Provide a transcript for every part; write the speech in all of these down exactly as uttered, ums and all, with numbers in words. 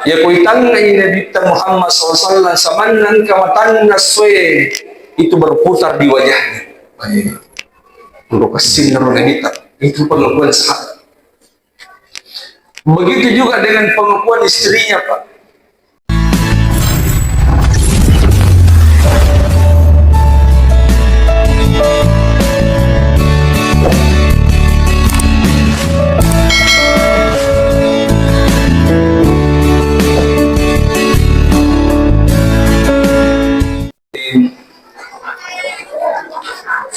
Iya ko itangngai Nabitta Muhammad sallallahu alaihi wasallam, samanna engka matanna essoe, itu berputar di wajahnya. Untuk kessinna ro Nabitta, itu pengakuan sahabat. Begitu juga dengan pengakuan istrinya, Pak.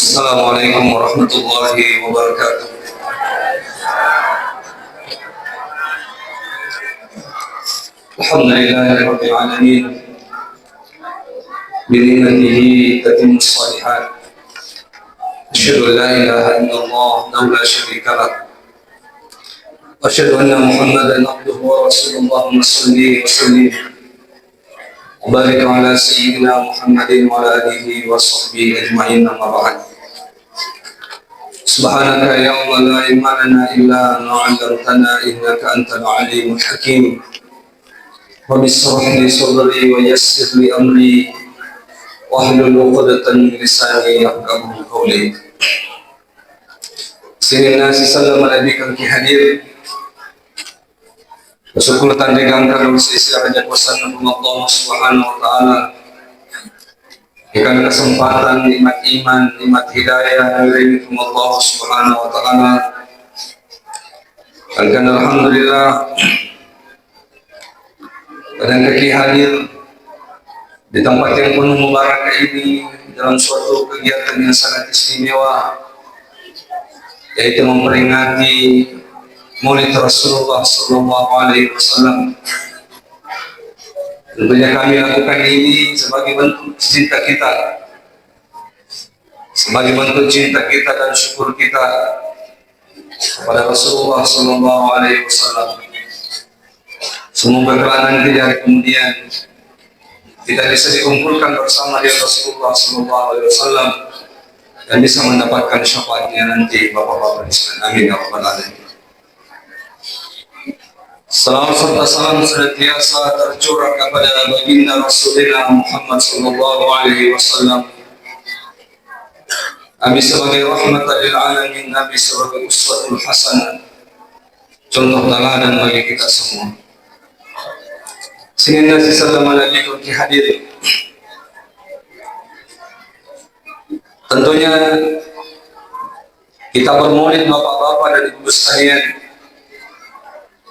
Assalamualaikum warahmatullahi wabarakatuh. Alhamdulillahirabbil alamin. Bini'matihi tatimmus shalihat. Asyhadu an la ilaha illallah wahdahu la syarika lah. Wa asyhadu anna Muhammadan abduhu wa rasuluh. Allahumma shalli wa sallim wa barik ala sayyidina Muhammadin wa ala alihi wa sahbihi ajma'in, amma ba'd. Subhanaka ya Allah, la ilma lana illa ma 'allamtana innaka antal alimul hakim. Rabbi shrah li sadri wa yassir li amri wahlul 'uqdatan min lisani yafqahu qawli. Sininna siselleng malebbi'kangki hadir. Bersyukur tandai gangka dosa isi raja kuasanna Allah Subhanahu wa Ta'ala. Ikan kesempatan, nikmat iman, nikmat hidayah, dari Allah Subhanahu wa Ta'ala. Dan alhamdulillah, kadang kaki hadir di tempat yang penuh mubarak ini dalam suatu kegiatan yang sangat istimewa, yaitu memperingati Maulid Rasulullah Sallallahu Alaihi Wasallam. Tentunya kami lakukan ini sebagai bentuk cinta kita, sebagai bentuk cinta kita dan syukur kita kepada Rasulullah Sallallahu Alaihi Wasallam. Semoga kelak nanti di hari kemudian kita bisa dikumpulkan bersama dengan Rasulullah Sallallahu Alaihi Wasallam dan bisa mendapatkan syafaatnya nanti, Bapak-bapak di sana. Amin ya rabbal alamin. Salawat serta salam senantiasa tercurah kepada baginda Rasulullah Muhammad Sallallahu Alaihi Wasallam. Nabi sebagai rahmatan lil alamin, Nabi sebagai uswatul hasanah, contoh teladan bagi kita semua. Sininna siselleng malebbi'kangki hadir. Tentunya kita bermaulid, bapak-bapak dan ibu sekalian,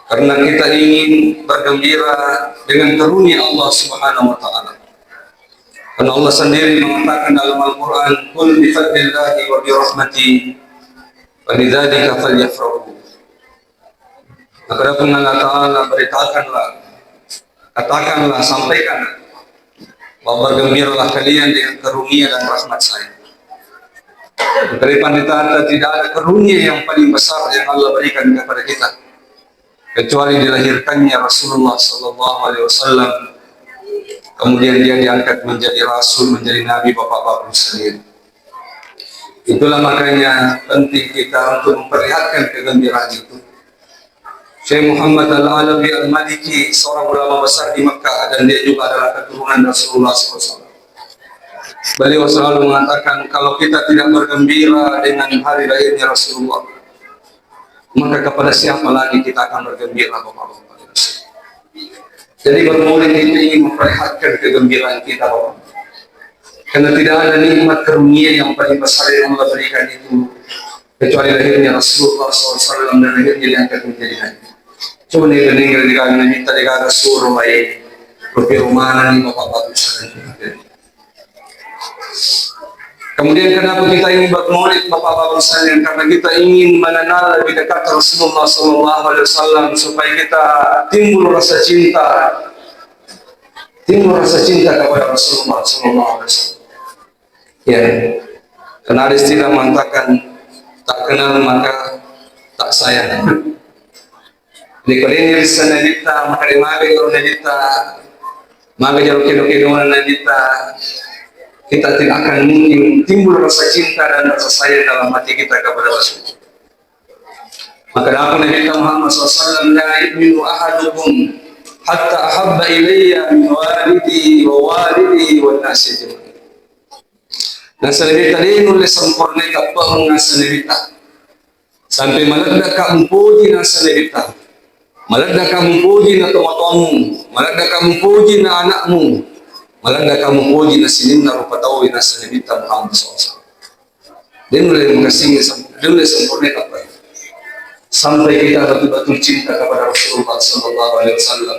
karena kita ingin bergembira dengan karunia Allah Subhanahu wa Ta'ala. Karena Allah sendiri mengatakan dalam Al-Quran, "Qul bi fadlillahi wa bi rahmati, fa bidzalika falyafrahu." Maka Puang Allah Ta'ala, beritakanlah, katakanlah, sampaikan bahwa bergembiralah kalian dengan karunia dan rahmat saya. Dari pandita, tidak ada karunia yang paling besar yang Allah berikan kepada kita kecuali dilahirkannya Rasulullah Sallallahu Alaihi Wasallam, kemudian dia diangkat menjadi rasul, menjadi nabi, bapak-bapak sekalian. Itulah makanya penting kita untuk memperlihatkan kegembiraan itu. Syekh Muhammad Al-Alawi Al-Maliki, seorang ulama besar di Mekah, dan dia juga adalah keturunan Rasulullah Sallallahu Alaihi Wasallam. Beliau selalu mengatakan, kalau kita tidak bergembira dengan hari lahirnya Rasulullah, maka kepada siapa lagi kita akan bergembira, Bapak-bapak? Jadi bermaulid itu ingin memperlihatkan kegembiraan kita, Bapak. Karena tidak ada nikmat karunia yang paling besar yang Allah berikan itu kecuali lahirnya Rasulullah Sallallahu Alaihi Wasallam dan akhirnya diangkat menjadi nabi. Coba nih, nih, nih, nih, nih, kita dikata suruh baik, lebih rumah nih, Bapak-bapak, misalnya. Kemudian kenapa kita ingin bermaulid, Bapak-bapak sekalian? Karena kita ingin mengenal lebih dekat Rasulullah Sallallahu Alaihi Wasallam supaya kita timbul rasa cinta, timbul rasa cinta kepada Rasulullah Sallallahu Alaihi Wasallam. Ya, karena ada istilah mengatakan tak kenal maka tak sayang. Jadi kalau ini risa Nabitta, maka dia maga jaro Nabitta, maga jaro kedo-kedona Nabitta, kita tidak akan mungkin timbul rasa cinta dan rasa sayang dalam hati kita kepada Rasul. Maka dapat Nabi Muhammad sallallahu alaihi wasallam, "La yu'minu ahadukum hatta ahabba ilayya min walidi wa walidi wan nasi ajma'in. Nasaba Nabitta de' nulle sempurna tappa nasaba Nabitta. Sampai maleddaka mupoji nasaba Nabitta. Maleddaka mupoji na tomatoammu, maleddaka mupoji na anakmu, maleddaka mupoji na sininna rupa tau nasaba Nabitta Muhammad sallallahu alaihi wasallam. De' nulle makassingi, de' nulle sempurna tappa. Sampai kita betul-betul cinta kepada Rasulullah sallallahu alaihi wasallam.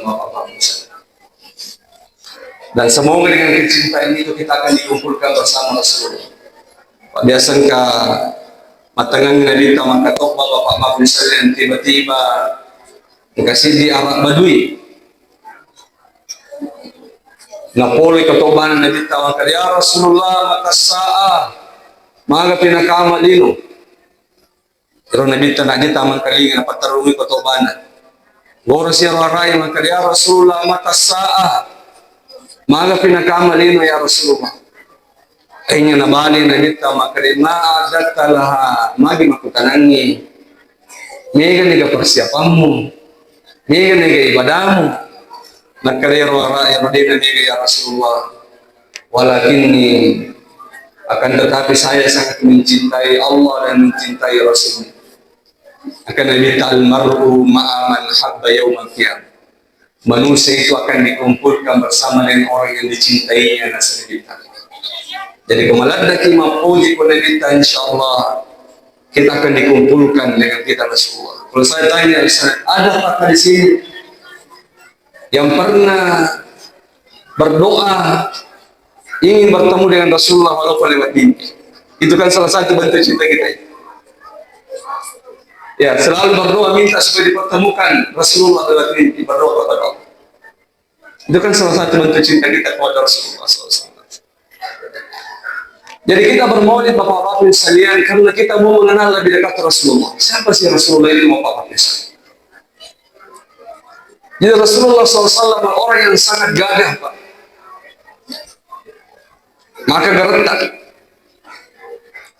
Dan semoga dengan kecintaan itu kita akan dikumpulkan bersama Rasulullah. Biasa engka mattengngangi Nabitta makkatobba, Bapak Bapak sekalian, tiba-tiba engka siddi Arab Badui. Napole katobbana Nabitta makkeda, "Ya Rasulullah, mata sa'a? Magapi nakama lino?" Ero Nabitta najji tamangkalinga napatterrungi katobbana. Gorosi ero Arae makkeda, "Ya Rasulullah, mata sa'a? Magapi nakama lino ya Rasulullah?" Akhirnya nabali Nabitta makkeda, "Ma a'dadta laha, magi makkutanangngi? Mega niga persiapanmu? Mega niga ibadamu?" Nakkeda ero Arae, "Ero de' namega ya Rasulullah. Walakinni, akan tetapi saya sangat mencintai Allah dan mencintai Rasulnya." Akan Nabitta, "Al mar'u ma'a man habba yaumal qiyamah." Manusia itu akan dikumpulkan bersama dengan orang yang dicintainya nasaba Nabitta. Jadi, ko maleddaki mappoji ko Nabitta, insya Allah kita akan dikumpulkan dengan kita Rasulullah. Kalau saya tanya, Ustaz, ada apakah di sini yang pernah berdoa ingin bertemu dengan Rasulullah walaupun lewat mimpi? Itu kan salah satu bentuk cinta kita. Ya, selalu berdoa minta supaya dipertemukan Rasulullah lewat mimpi, berdoa kepada Allah. Itu kan salah satu bentuk cinta kita kepada Rasulullah sallallahu alaihi wasallam. Jadi kita bermaulid, Bapak-bapak sekalian, karena kita mau mengenal lebih dekat Rasulullah. Siapa sih Rasulullah itu, Bapak-bapak sekalian? Jadi Rasulullah sallallahu alaihi wasallam orang yang sangat gagah, Pak. Maka geretak.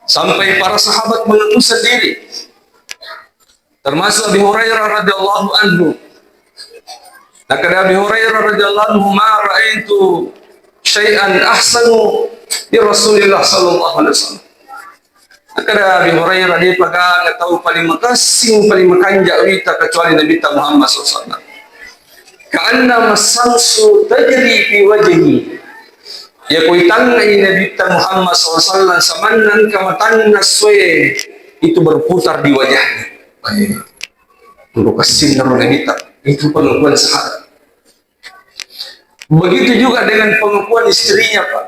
Sampai para sahabat mengaku sendiri. Termasuk Abi Hurairah radhiyallahu anhu. Nakkeda Abi Hurairah radhiyallahu anhu, "Ma ra'aitu syai'an ahsanu di Rasulillah sallallahu alaihi wasallam." Nakkeda Abi Hurairah, "De' pa gaga tau paling makessing, paling makanja' wita kecuali Nabitta Muhammad sallallahu alaihi wasallam. Ka'annama syamsu tajri fi wajhi." Iya ko itangngai Nabitta Muhammad sallallahu alaihi wasallam, samanna engka matanna essoe itu berputar di wajahnya. Ayo. Turu kassinna ro Nabitta. Itu pengakuan sahabat. Begitu juga dengan pengakuan istrinya, Pak.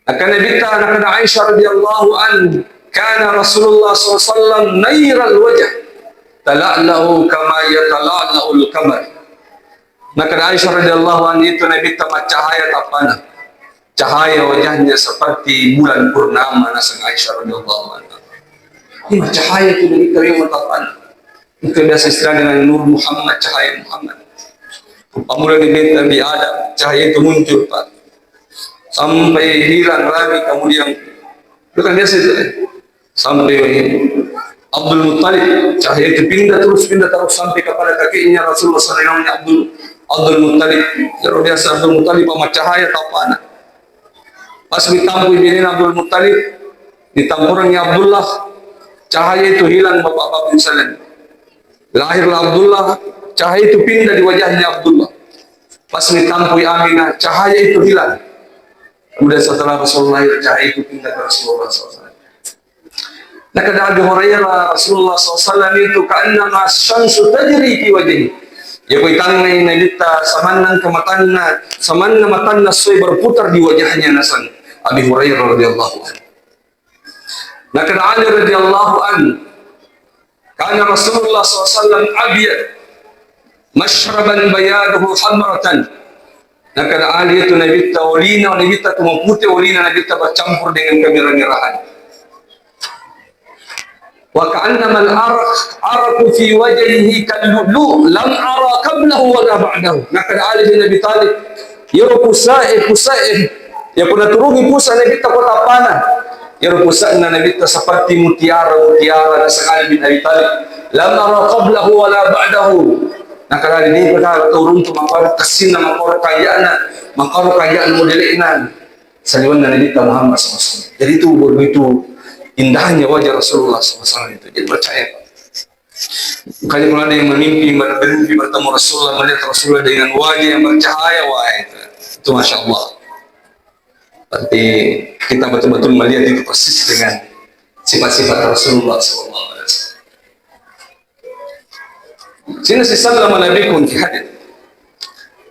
Nakkeda Nabitta, nakkeda Aisyah radhiyallahu anha, "Kana Rasulullah sallallahu alaihi wasallam nairal wajh, tala'la'u kama yatala'la'ul qamar." Nakkeda Aisyah radhiyallahu anha, itu Nabitta maccahaya tappana. Cahaya wajahnya seperti bulan purnama, naseng Aisyah radhiyallahu anha. Ini maccahaya itu Nabitta memang tappana. Itu biasa istilah dengan Nur Muhammad, cahaya Muhammad. Pamula di Nabi Adam, cahaya itu muncul, Pak. Sampai hilang lagi, kemudian, itu kan biasa itu, eh. Sampai Abdul Muttalib, cahaya itu pindah terus, pindah terus sampai kepada kakeknya Rasulullah sallallahu alaihi wasallam, Abdul, Abdul Muttalib. Jadi biasa Abdul Muttalib sama cahaya tappana. Pas ditampui bini Abdul Muttalib, ditampurangi Abdullah, cahaya itu hilang, Bapak-bapak sekalian. Lahirlah Abdullah, cahaya itu pindah di wajahnya Abdullah. Pas ditampui Aminah, cahaya itu hilang. Kemudian setelah Rasulullah lahir, cahaya itu pindah ke Rasulullah sallallahu alaihi wasallam. Nakkeda Abi Hurairah, Rasulullah sallallahu alaihi wasallam itu, "Ka'annama syamsu tajri fi wajhi." Ya, ko itangngai Nabitta, samanna engka matanna, samanna matanna essoe berputar di wajahnya, naseng Abi Hurairah radhiyallahu anhu. Nakkeda Ali radhiyallahu anhu, "Kana Rasulullah sallallahu alaihi wasallam abyad, masyraban bayaduhu hamratan." Nakkeda Ali, itu Nabitta olina, Nabitta tu mapute olina, Nabitta bercampur dengan kemerah-merahan. "Wa ka'annamal araq, araqu fi wajhihi kal lu'lu', lam ara qablahu wa la ba'dahu." Nakkeda Ali bin Abi Thalib, "Iyaro pusae, pusae, ya ko naturungi pusa Nabitta ko tappana, iyaro pusa'na Nabitta seperti mutiara-mutiara," naseng Ali bin Abi Thalib. "Lam ara qablahu wa la ba'dahu." Nakadari de' ka tau runtu makkoro kessinna, makkoro kaja'na, makkoro kaja'na modele'na. Saliwenna Nabitta Muhammad sallallahu alaihi wasallam. Jadi itu begitu indahnya wajah Rasulullah sallallahu alaihi wasallam itu. Jadi percaya, Pak. Makanya kalau ada yang memimpi, bermimpi bertemu Rasulullah, melihat Rasulullah dengan wajah yang bercahaya, wah itu, itu masya Allah. Berarti kita betul-betul melihat itu persis dengan sifat-sifat Rasulullah sallallahu alaihi wasallam. Sehingga sesama Nabi pun di hadis.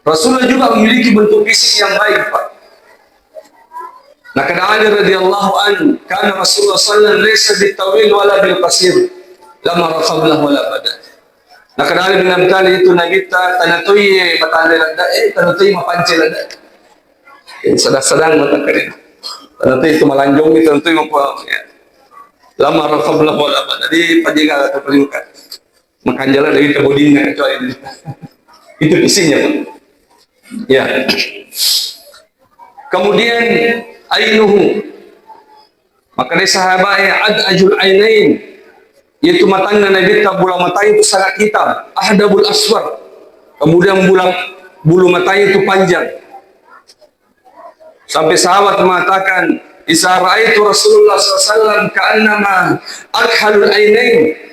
Rasulullah juga memiliki bentuk fisik yang baik, Pak. Nah, kata Ali radhiyallahu anhu, karena Rasulullah sallallahu alaihi wasallam laisa bitawil wala bil qasir, lam ara qablahu wala ba'da. Nah, kata Ali bin Abi Thalib itu Nabitta, tana toiye matande ladda, eh, tana toiye mapance ladda. Eh, sedang-sedang mata kare. Tana toiye itu malanjong itu, tana toiye mampu, ya. Lam ara qablahu wala ba'da. Jadi, pajega atau pelingkat. Makanja ladda itu bodinna kecuali itu isinya, Pak. Ya. Kemudian ainuhu. Maka dari sahabat ya, ad'ajul ainain. Yaitu matanna Nabitta, bulu mata itu sangat hitam. Ahdabul aswar. Kemudian bulu, bulu mata itu panjang. Sampai sahabat mengatakan, "Iza ra'aitu Rasulullah sallallahu alaihi wasallam ka'annama akhalul ainain."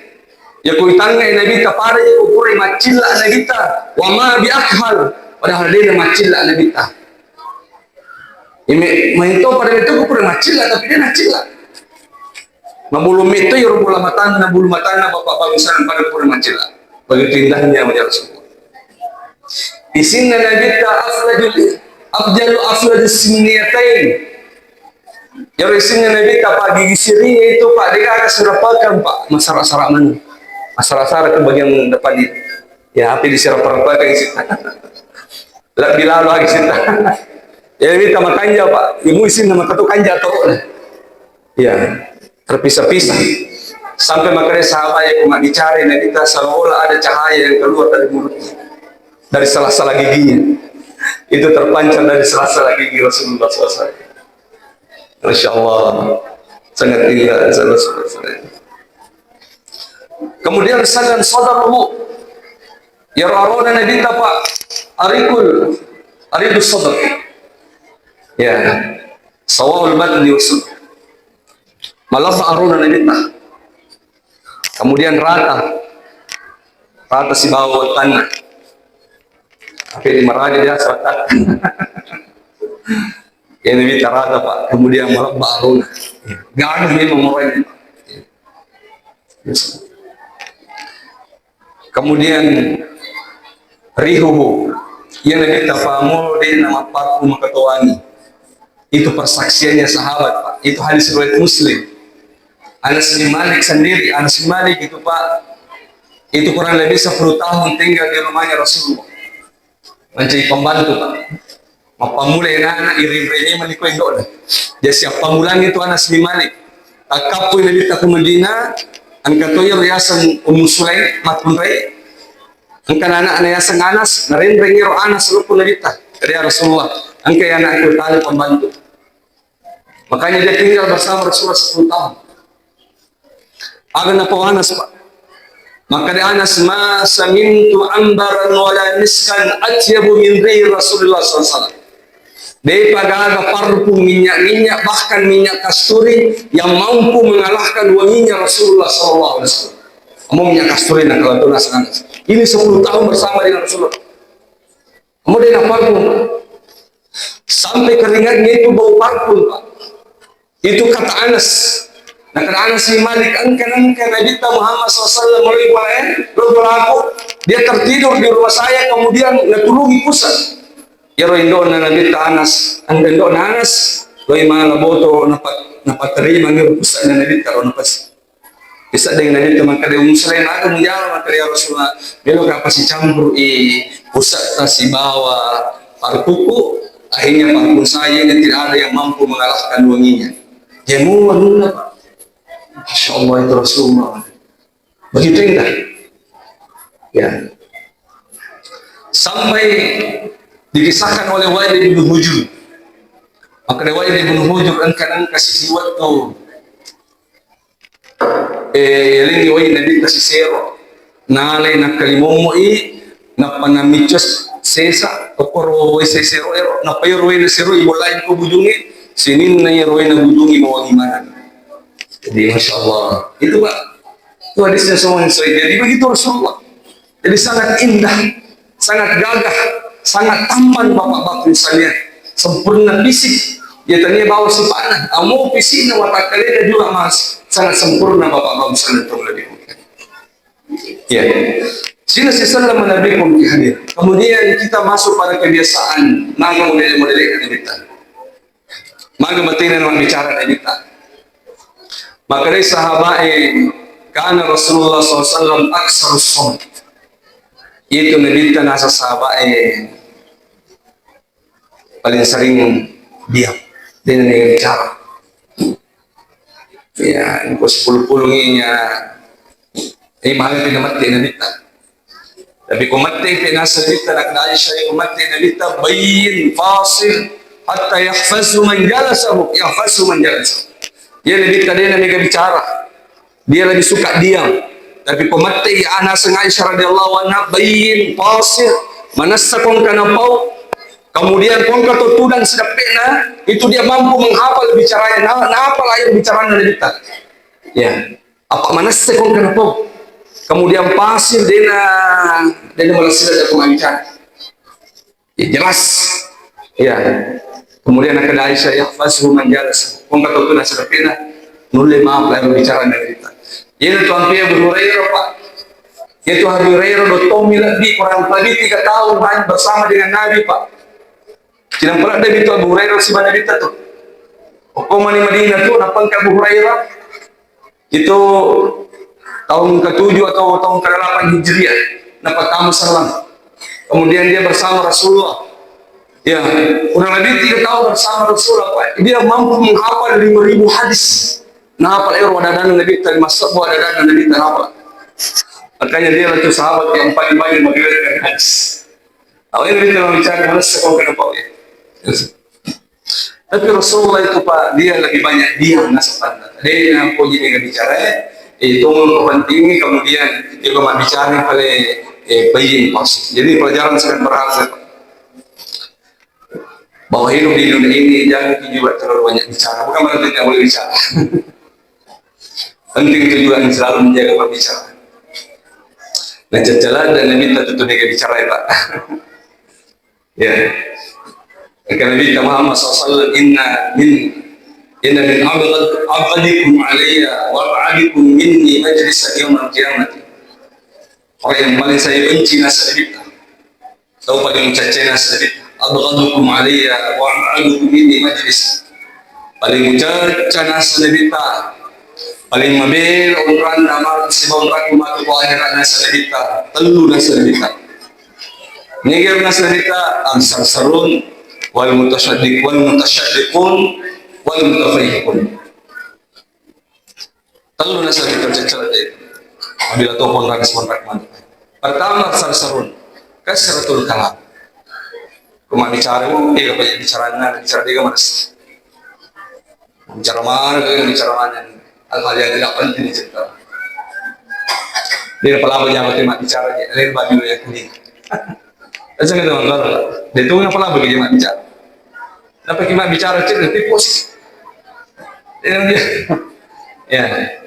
Ya, ku itangngai Nabitta pada je ku pura maccilla Nabitta, wa ma bi akhal, padahal de' na maccilla Nabitta. Ime, main to pada itu ku pura maccilla, tapi de' na maccilla. Mabulu metto iyaro bulu matanna, bulu matanna bapak bangsa pada pura maccilla. Begitu indahnya wajah Rasulullah. Isinna Nabitta aflajul, afjalu aflajus sinniyatain. Iyaro isinna Nabitta, Pak, gigi sirinya itu, Pak, de' gaga sirapakang, Pak. Masara-sara mani. Masara-sara ke bagian depan itu. Ya, api disirapa-rapakang isi. Lebih lalu lagi sih. Ya, Nabitta makanja, Pak. Imu isinna maka tu kanja terus. Ya, terpisah-pisah. Sampai makanya sahabat yang cuma bicara Nabitta seolah ada cahaya yang keluar dari mulutnya. Dari salah-salah giginya. Itu terpancar dari salah-salah gigi Rasulullah sallallahu alaihi wasallam. Masya Allah. Sangat indah. Sangat, sangat, sangat. Kemudian sangat sadar, Bu. Ya, arona Nabitta, Pak. Arikul. Aridus sadar. Ya. Sawahul batni wasud. Malasa arona Nabitta. Kemudian rata. Rata sibawa tanah. Tapi di maraja dia serta. Ini bicara apa, Pak? Kemudian malah baru. Gaduh memang orang ini. Kemudian rihuhu. Yang kita pamul di nama parfum makatoani. Itu persaksiannya sahabat, Pak. Itu hadis riwayat Muslim. Anas bin Malik sendiri, Anas bin Malik itu, Pak, itu kurang lebih sepuluh tahun tinggal di rumahnya Rasulullah. Menjadi pembantu, Pak. Mappammula anak-anak, irinrene mani ko indo'na. Jadi siap pamulang itu Anas bin Malik. Takkappui Nabitta ku Madinah, engka to iyaro riaseng Ummu Sulaim, makkunrai. Engka anakna riaseng Anas, narenreng iyaro Anas lokko Nabitta. Kata, "Ya Rasulullah, engka anakku tali pembantu." Makanya dia tinggal bersama Rasulullah sepuluh tahun. Aga napau Anas, Pak. Maka di Anas, "Ma samintu ambaran wala miskan atyabu min rihi Rasulullah sallallahu alaihi wasallam." De'pa gaga parfum, minyak-minyak, bahkan minyak kasturi yang mampu mengalahkan wanginya Rasulullah sallallahu alaihi wasallam. Kamu minyak kasturi nak kalau tunas Anas. Ini sepuluh tahun bersama dengan Rasulullah. Kamu dia nak parfum. Sampai keringatnya itu bau parfum, Pak. Itu kata Anas. Nah, kata Anas bin Malik, engka, engka Nabitta Muhammad sallallahu alaihi wasallam melalui bola, eh, lo bolaku. Dia tertidur di rumah saya, kemudian natulungi pusat. Iyaro indo'na Nabitta Anas, engka indo'na Anas, loi mala boto, napa-, napaterima ngi pusatna Nabitta, ro napas-, Isedding Nabitta makkeda, Ummu Sulaim, aga mujama? Makkeda, ya Rasulullah, meloka pasicampur i pusa'ta sibawa parfumku, akhirnya parfum saya ini tidak ada yang mampu mengalahkan wanginya. Jemu wanginya, Pak. Masya Allah, itu Rasulullah. Begitu indah. Ya. Sampai dikisahkan oleh Wa'il bin Hujr. Makkeda Wa'il bin Hujr, engka, engka sisi wettu Eh, yalengngi wai Nabitta sisero, nalai nakkalimommo'i, Nappa namicca sesa, okkoro wae sesero ero, nappa ero wae nasero ibollai ko bujungnge, sininna ero wae nabujungngi mawangi maneng. Jadi, Masya Allah. Itu, Pak. Itu hadisnya semua sesuai. Jadi, begitu Rasulullah. Jadi, sangat indah, sangat gagah, sangat tampan Bapak-bapak sekalian. Sempurna fisik. Ya, tania bawa sifatnya. Amo fisiknya, watakkalena juga, Mas. Sangat sempurna Bapak-bapak sekalian. Ya. Sila sisellama Nabi pun hadir. Kemudian kita masuk pada kebiasaan. Maka model-model kita. Maga batena mabbicara Nabitta. Makkedai sahabae, kana Rasulullah sallallahu alaihi wasallam aksarus shamt. Itu Nabitta nasa sahabae paling sering diam. Dia bicara. Ya, engko sepuluh-puluh ya. Eh, maga tidak mati Nabitta. Tapi ko matti pi naseng Nabitta, nakkeda Aisyah, ko matti Nabitta, bayyin, fasil, hatta yahfazhu man jalasahu, yahfazhu man jalasahu. Iya Nabitta de' namega bicara. Dia lebih suka diam. Tapi ko matti, ya, naseng Aisyah radhiyallahu anha, bayyin, fasil, manessa ko engka napau, kemudian ko engka to tudang sidappena, itu dia mampu menghafal bicaranya, na, nahafal aja bicaranya Nabitta. Ya. Apa manessa ko engka napau. Kemudian fasil, de' na, de' na malessi ko mabbicara. Ya, jelas. Ya. Kemudian nakkeda Aisyah, yahfazhu man jalas. Ko engka to tudang sidappena, nulle mahafal bicara Nabitta. Iyanatu ampe Abu Hurairah, Pak. Itu Abu Hurairah do tommi lebbi, kurang lebih tiga tahun hanya bersama dengan Nabi, Pak. Cinampe ladde' itu Abu Hurairah sibawa Nabitta tu. Ko mani Madinah tu, nappa engka Abu Hurairah. Itu tahun ketujuh atau tahun kedelapan Hijriah, nappa tama Islam. Kemudian dia bersama Rasulullah. Ya, kurang lebih tiga tahun bersama Rasulullah, Pak. Dia mampu menghafal lima ribu hadis. Nahafal ero ada-adana Nabitta, lima sebbu ada-adana Nabitta nahafal. Makanya dia itu sahabat yang paling banyak meriwayatkan hadis. Awalnya Nabitta bicara, manessa ko engka napau. Tapi Rasulullah itu, Pak, dia lebih banyak diam naseng Nabitta. De' napoji dengan bicara, eh, itu kepentingan, kemudian dia mabbicara paling, eh, bayyin, fasil. Jadi pelajaran sangat berharga, Pak. Bahwa hidup di dunia ini jangan juga terlalu banyak bicara. Bukan berarti tidak boleh bicara. Penting itu juga selalu menjaga pembicaraan. Nah, caccaladde' Nabitta tu de' namega bicara, Pak. Ya. Kata Nabitta Muhammad sallallahu alaihi wasallam, "Inna min, inna min abghad-, abghadikum alayya wa ab'adikum minni majlisan yaumal qiyamah." Orang yang paling saya benci naseng Nabitta. Tau paling mucacca naseng Nabitta. Abghadukum alayya wa ab'adukum minni majlis. Paling mucacca naseng Nabitta. Paling mabela onronna matu sibawa onrokku matu ko akhirat naseng Nabitta. Tellu naseng Nabitta. Niga naseng Nabitta, al-sarsarun, wal mutasaddiq, wal mutasaddiqun, wal mutafayyiqun. Tellu naseng Nabitta caccaladde'. Mabela to onrang sibawa onrokku matu. Pertama, sarsarun, kasratul kalam. Ko mabbicara, oh, de' gaga bicaranna, bicara de' gaga manessa. Bicara mana, bicara mana. Hal-hal yang tidak penting dicerita. De' napalabo jama tema bicara, de' napalabo jama tema bicara. Aja nggak ada masalah. De' tu napalabo jama bicara. Tapi kita bicara cerita, tapi positif. Ya, ya.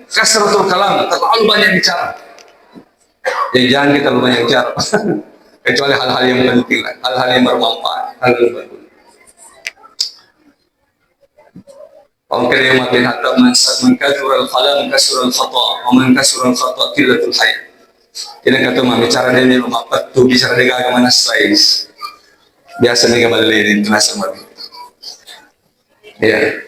Kasratul kalam, terlalu banyak bicara. Ya, jangan kita terlalu banyak bicara. Kecuali hal-hal yang penting, hal-hal yang bermanfaat, hal yang bagus. Oke, Umar bin Khattab, "Man sa-, man kathura al-kalam kathura al-khata, wa man kathura al-khata qillatul haya." Ini kata mami, bicara de' melo mappettu, bicara de' gaga manessai. Biasa mega balle itu naseng mami. Ya.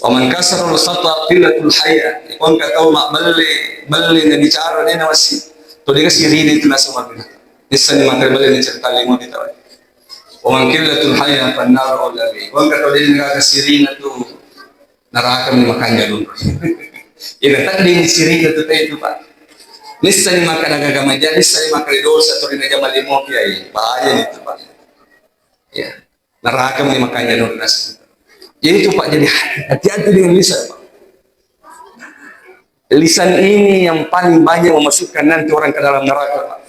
Wa man kathura al-khata qillatul haya. Ko engka tau mabballe, balle na bicara de' na massi. To de' gaga sirina itu naseng mami. Nissenni makkeda balle ni cerita lima kita. Wa man qillatul haya fan naru aula bihi. Ko engka tau de' na gaga sirina tu, neraka ni makanja dulu. Ina taddi sirina tu te itu, Pak. Nissenni makkeda gaga maja, nissenni makkeda dosa, to de' na jama limo kiai. Bahaya itu, Pak. Ya. Neraka ni makanja dulu naseng. Jadi itu, Pak, jadi hati-hati dengan lisan, Pak. Lisan ini yang paling banyak memasukkan nanti orang ke dalam neraka, Pak.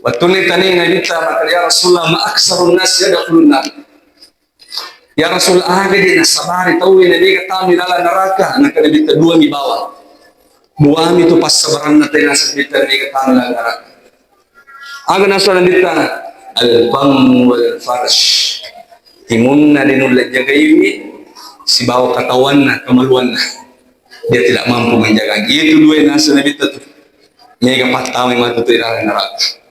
Wettunna tania Nabitta, makkeda, "Ya Rasulullah, ma aksarun nas yadkhulun nar?" Ya Rasul, aga de nasabari tauwe na mega tama ri laleng naraka? Nakkeda Nabitta, "Duami bawang." Duami tu passabaranna tania naseng Nabitta na mega tama ri laleng naraka. Aga naseng Nabitta? "Al-famu wal farj." Timunna de nulle jagaiwi, sibawa katawanna, kamaluanna. Dia tidak mampu menjaga. Itu dua naseng Nabitta tu. Mega pattamai matu tu ri laleng naraka.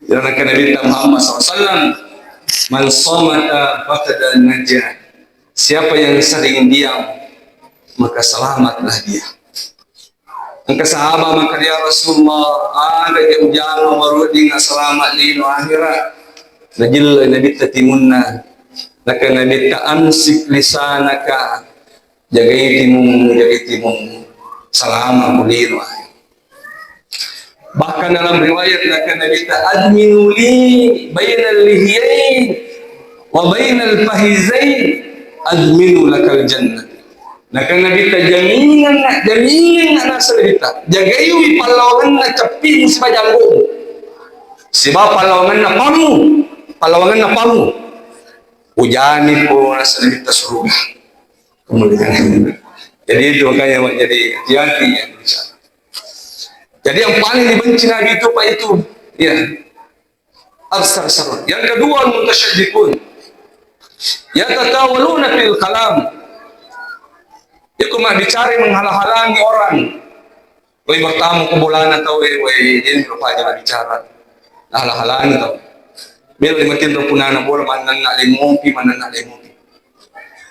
Iyana nakkeda Nabitta Muhammad sallallahu alaihi wasallam, "Man samata faqad naja." Siapa yang sering diam, maka selamatlah dia. Engka sahabat makkeda, "Ya Rasulullah, aga je ujama wedding salama lino akhirat?" Najella Nabitta timunna. Nakkeda Nabitta, "Amsik lisanaka." Jagai timummu, jagai timummu. Salama ko lino akhirat. Bahkan dalam riwayat, nakkeda Nabitta, "Adminu li bainal lihyain wa bainal fakhidzain, adminu lakal jannah." Nakkeda Nabitta, "Jaminganna, jaminganna," naseng Nabitta, "jagaiwi pallawangenna cappimu sibawa janggomu, sibawa pallawangenna pammu, pallawangenna pammu. Ujami ko," naseng Nabitta, "suruga." Kemudian, jadi itu makanya, Pak, jadi hati-hati ya. Jadi yang paling dibenci Nabi itu, Pak, itu, ya, aksar sarun. Yang kedua, al-mutasyaddiqun. Yatatawaluna fil kalam. Yako mabbicara menghalang-halangi orang. Woi, bertamu ke bolana tau, eh, woi, ini rupanya mabbicara. Halang-halangi tau. Melo dimatin ro punana bola, manenna lemopi, manenna lemopi.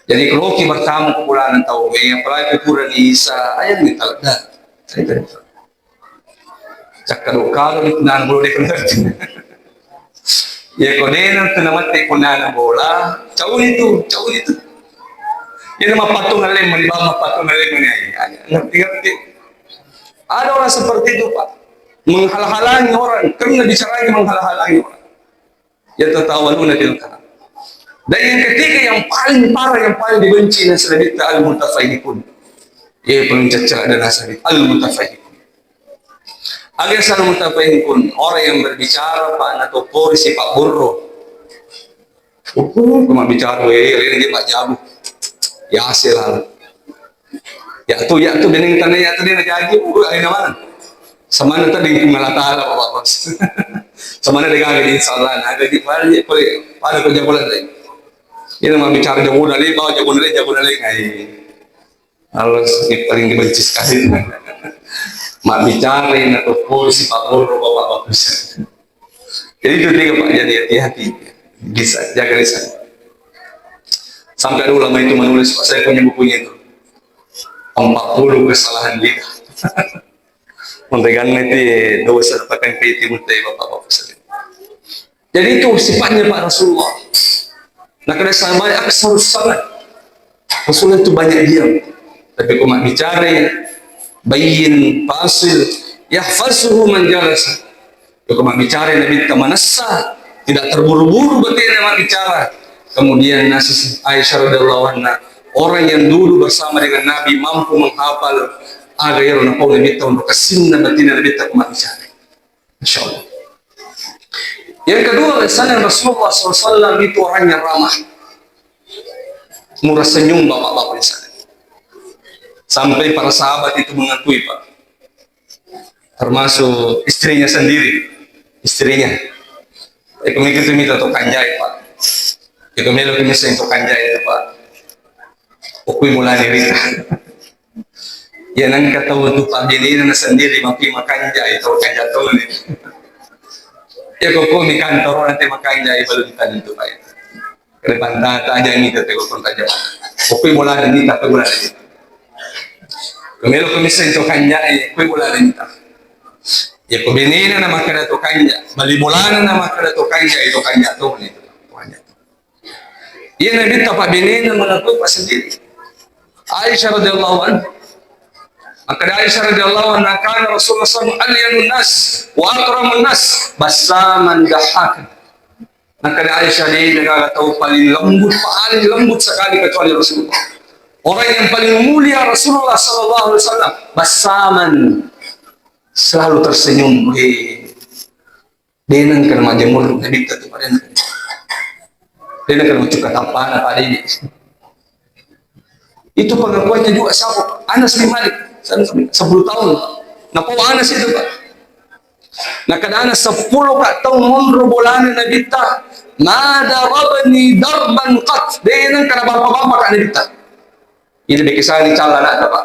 Jadi, kalau ki bertamu ke bolana tau, eh, apalagi pura ni isa, ayo ni talda. Cakka do karo ni punana bola de' ngerti. Ya, ko de' nang tu namette punana bola, cauni tu, cauni tu. Ya, nama patung alem, mani bama patung alem ni, ayo, ayo, ngerti-ngerti. Ada orang seperti itu, Pak. Menghalang-halangi orang, karena bicaranya menghalang-halangi orang. Yatatawaluna fil kalam. Dan yang ketiga, yang paling parah, yang paling dibenci, naseng Nabitta, al-mutafahhikun. Ya, paling cacca ada naseng Nabitta, al-mutafahhikun. Aga naseng al-mutafahhikun? Orang yang berbicara, Pak, natoppori sipa' burro. Uhuh, ko mabbicara, eh, rene je majjabu. Ya, hasil. Ya tu, ya tu, beneng tane ya tu de' najaji, uh, alena maneng. Samanna tadi Puang Allah Taala, Bapak Bos. Samanna de' gaga, insya Allah, na gaji, pada je, pada, pada ko jago lain. Ini mabbicara jago lain, bawa jago lain, jago lain, ai. Harus paling dibenci sekali. Mabbicara natoppori sipa' burro, Bapak Bos. Jadi itu tiga, Pak, jadi hati-hati. Bisa, jaga lisan. Sampai ada ulama itu menulis, Pak, saya punya bukunya itu. Empat puluh kesalahan lidah. Menteganna itu dosa dapatkan ke itu, Bapak-bapak sekalian. Jadi itu sifatnya, Pak, Rasulullah. Nah, kalau sama aksarus salat. Rasulullah itu banyak diam. Tapi ko mabbicara, bayyin, fasil, yahfazuhu man jalasa. Ko mabbicara Nabitta manessa, tidak terburu-buru batena mabbicara. Kemudian naseng Aisyah radhiyallahu anha, orang yang dulu bersama dengan Nabi mampu menghafal aga ero napau Nabitta, untuk kessinna batena Nabitta ko mabbicara. Masya Allah. Yang kedua, kesan Rasulullah sallallahu alaihi wasallam itu orangnya ramah. Murah senyum, bapak-bapak di sana. Sampai para sahabat itu mengakui, Pak. Termasuk istrinya sendiri. Istrinya. Iko mega tu mita to kanjai, Pak. Iko melo ki misseng to kanjai itu, Pak. Okui mulane rita. Ya, nengka tau tu pabbenena na sendiri, mapi makanjai, tau kanja tau ni. Ya, koko mi kantoro nanti makanjai, balu ditanya tu, Pak. Kare pantata aja ni, tete koko taja. Okui mulane ni, tapi mulane ni. Kemelo ko misseng to kanjai, okui mulane ni. Ya, ko benena na makkeda to kanja, bali bolana na makkeda to kanja, itu kanja to ni. Kanja to. Iya, Nabitta pabbenena mengakui, Pak, sendiri. Aisyah radhiyallahu anha. Makkeda Aisyah radhiyallahu anha, "Kana Rasulullah sallallahu alaihi wasallam alyanun nas wa akramun nas, bassaman dahhakan." Makkeda Aisyah, de' gaga tau paling lembut, paling lembut sekali kecuali Rasulullah. Orang yang paling mulia Rasulullah sallallahu alaihi wasallam, bassaman. selalu tersenyum. Weh, de' nengka majemur Nabitta tu, Pak, de' nengka. De' nengka macukka tappana, Pak, de'. Itu pengakuannya juga siapa? Anas bin Malik, sepuluh tahun. Napau Anas itu, Pak. Nakkedana seppulo ka taung monro bolana Nabitta, ma darabani darban qat. De' nengka nabampa-bampa ka Nabitta. Ini bikin saya calla na, Pak.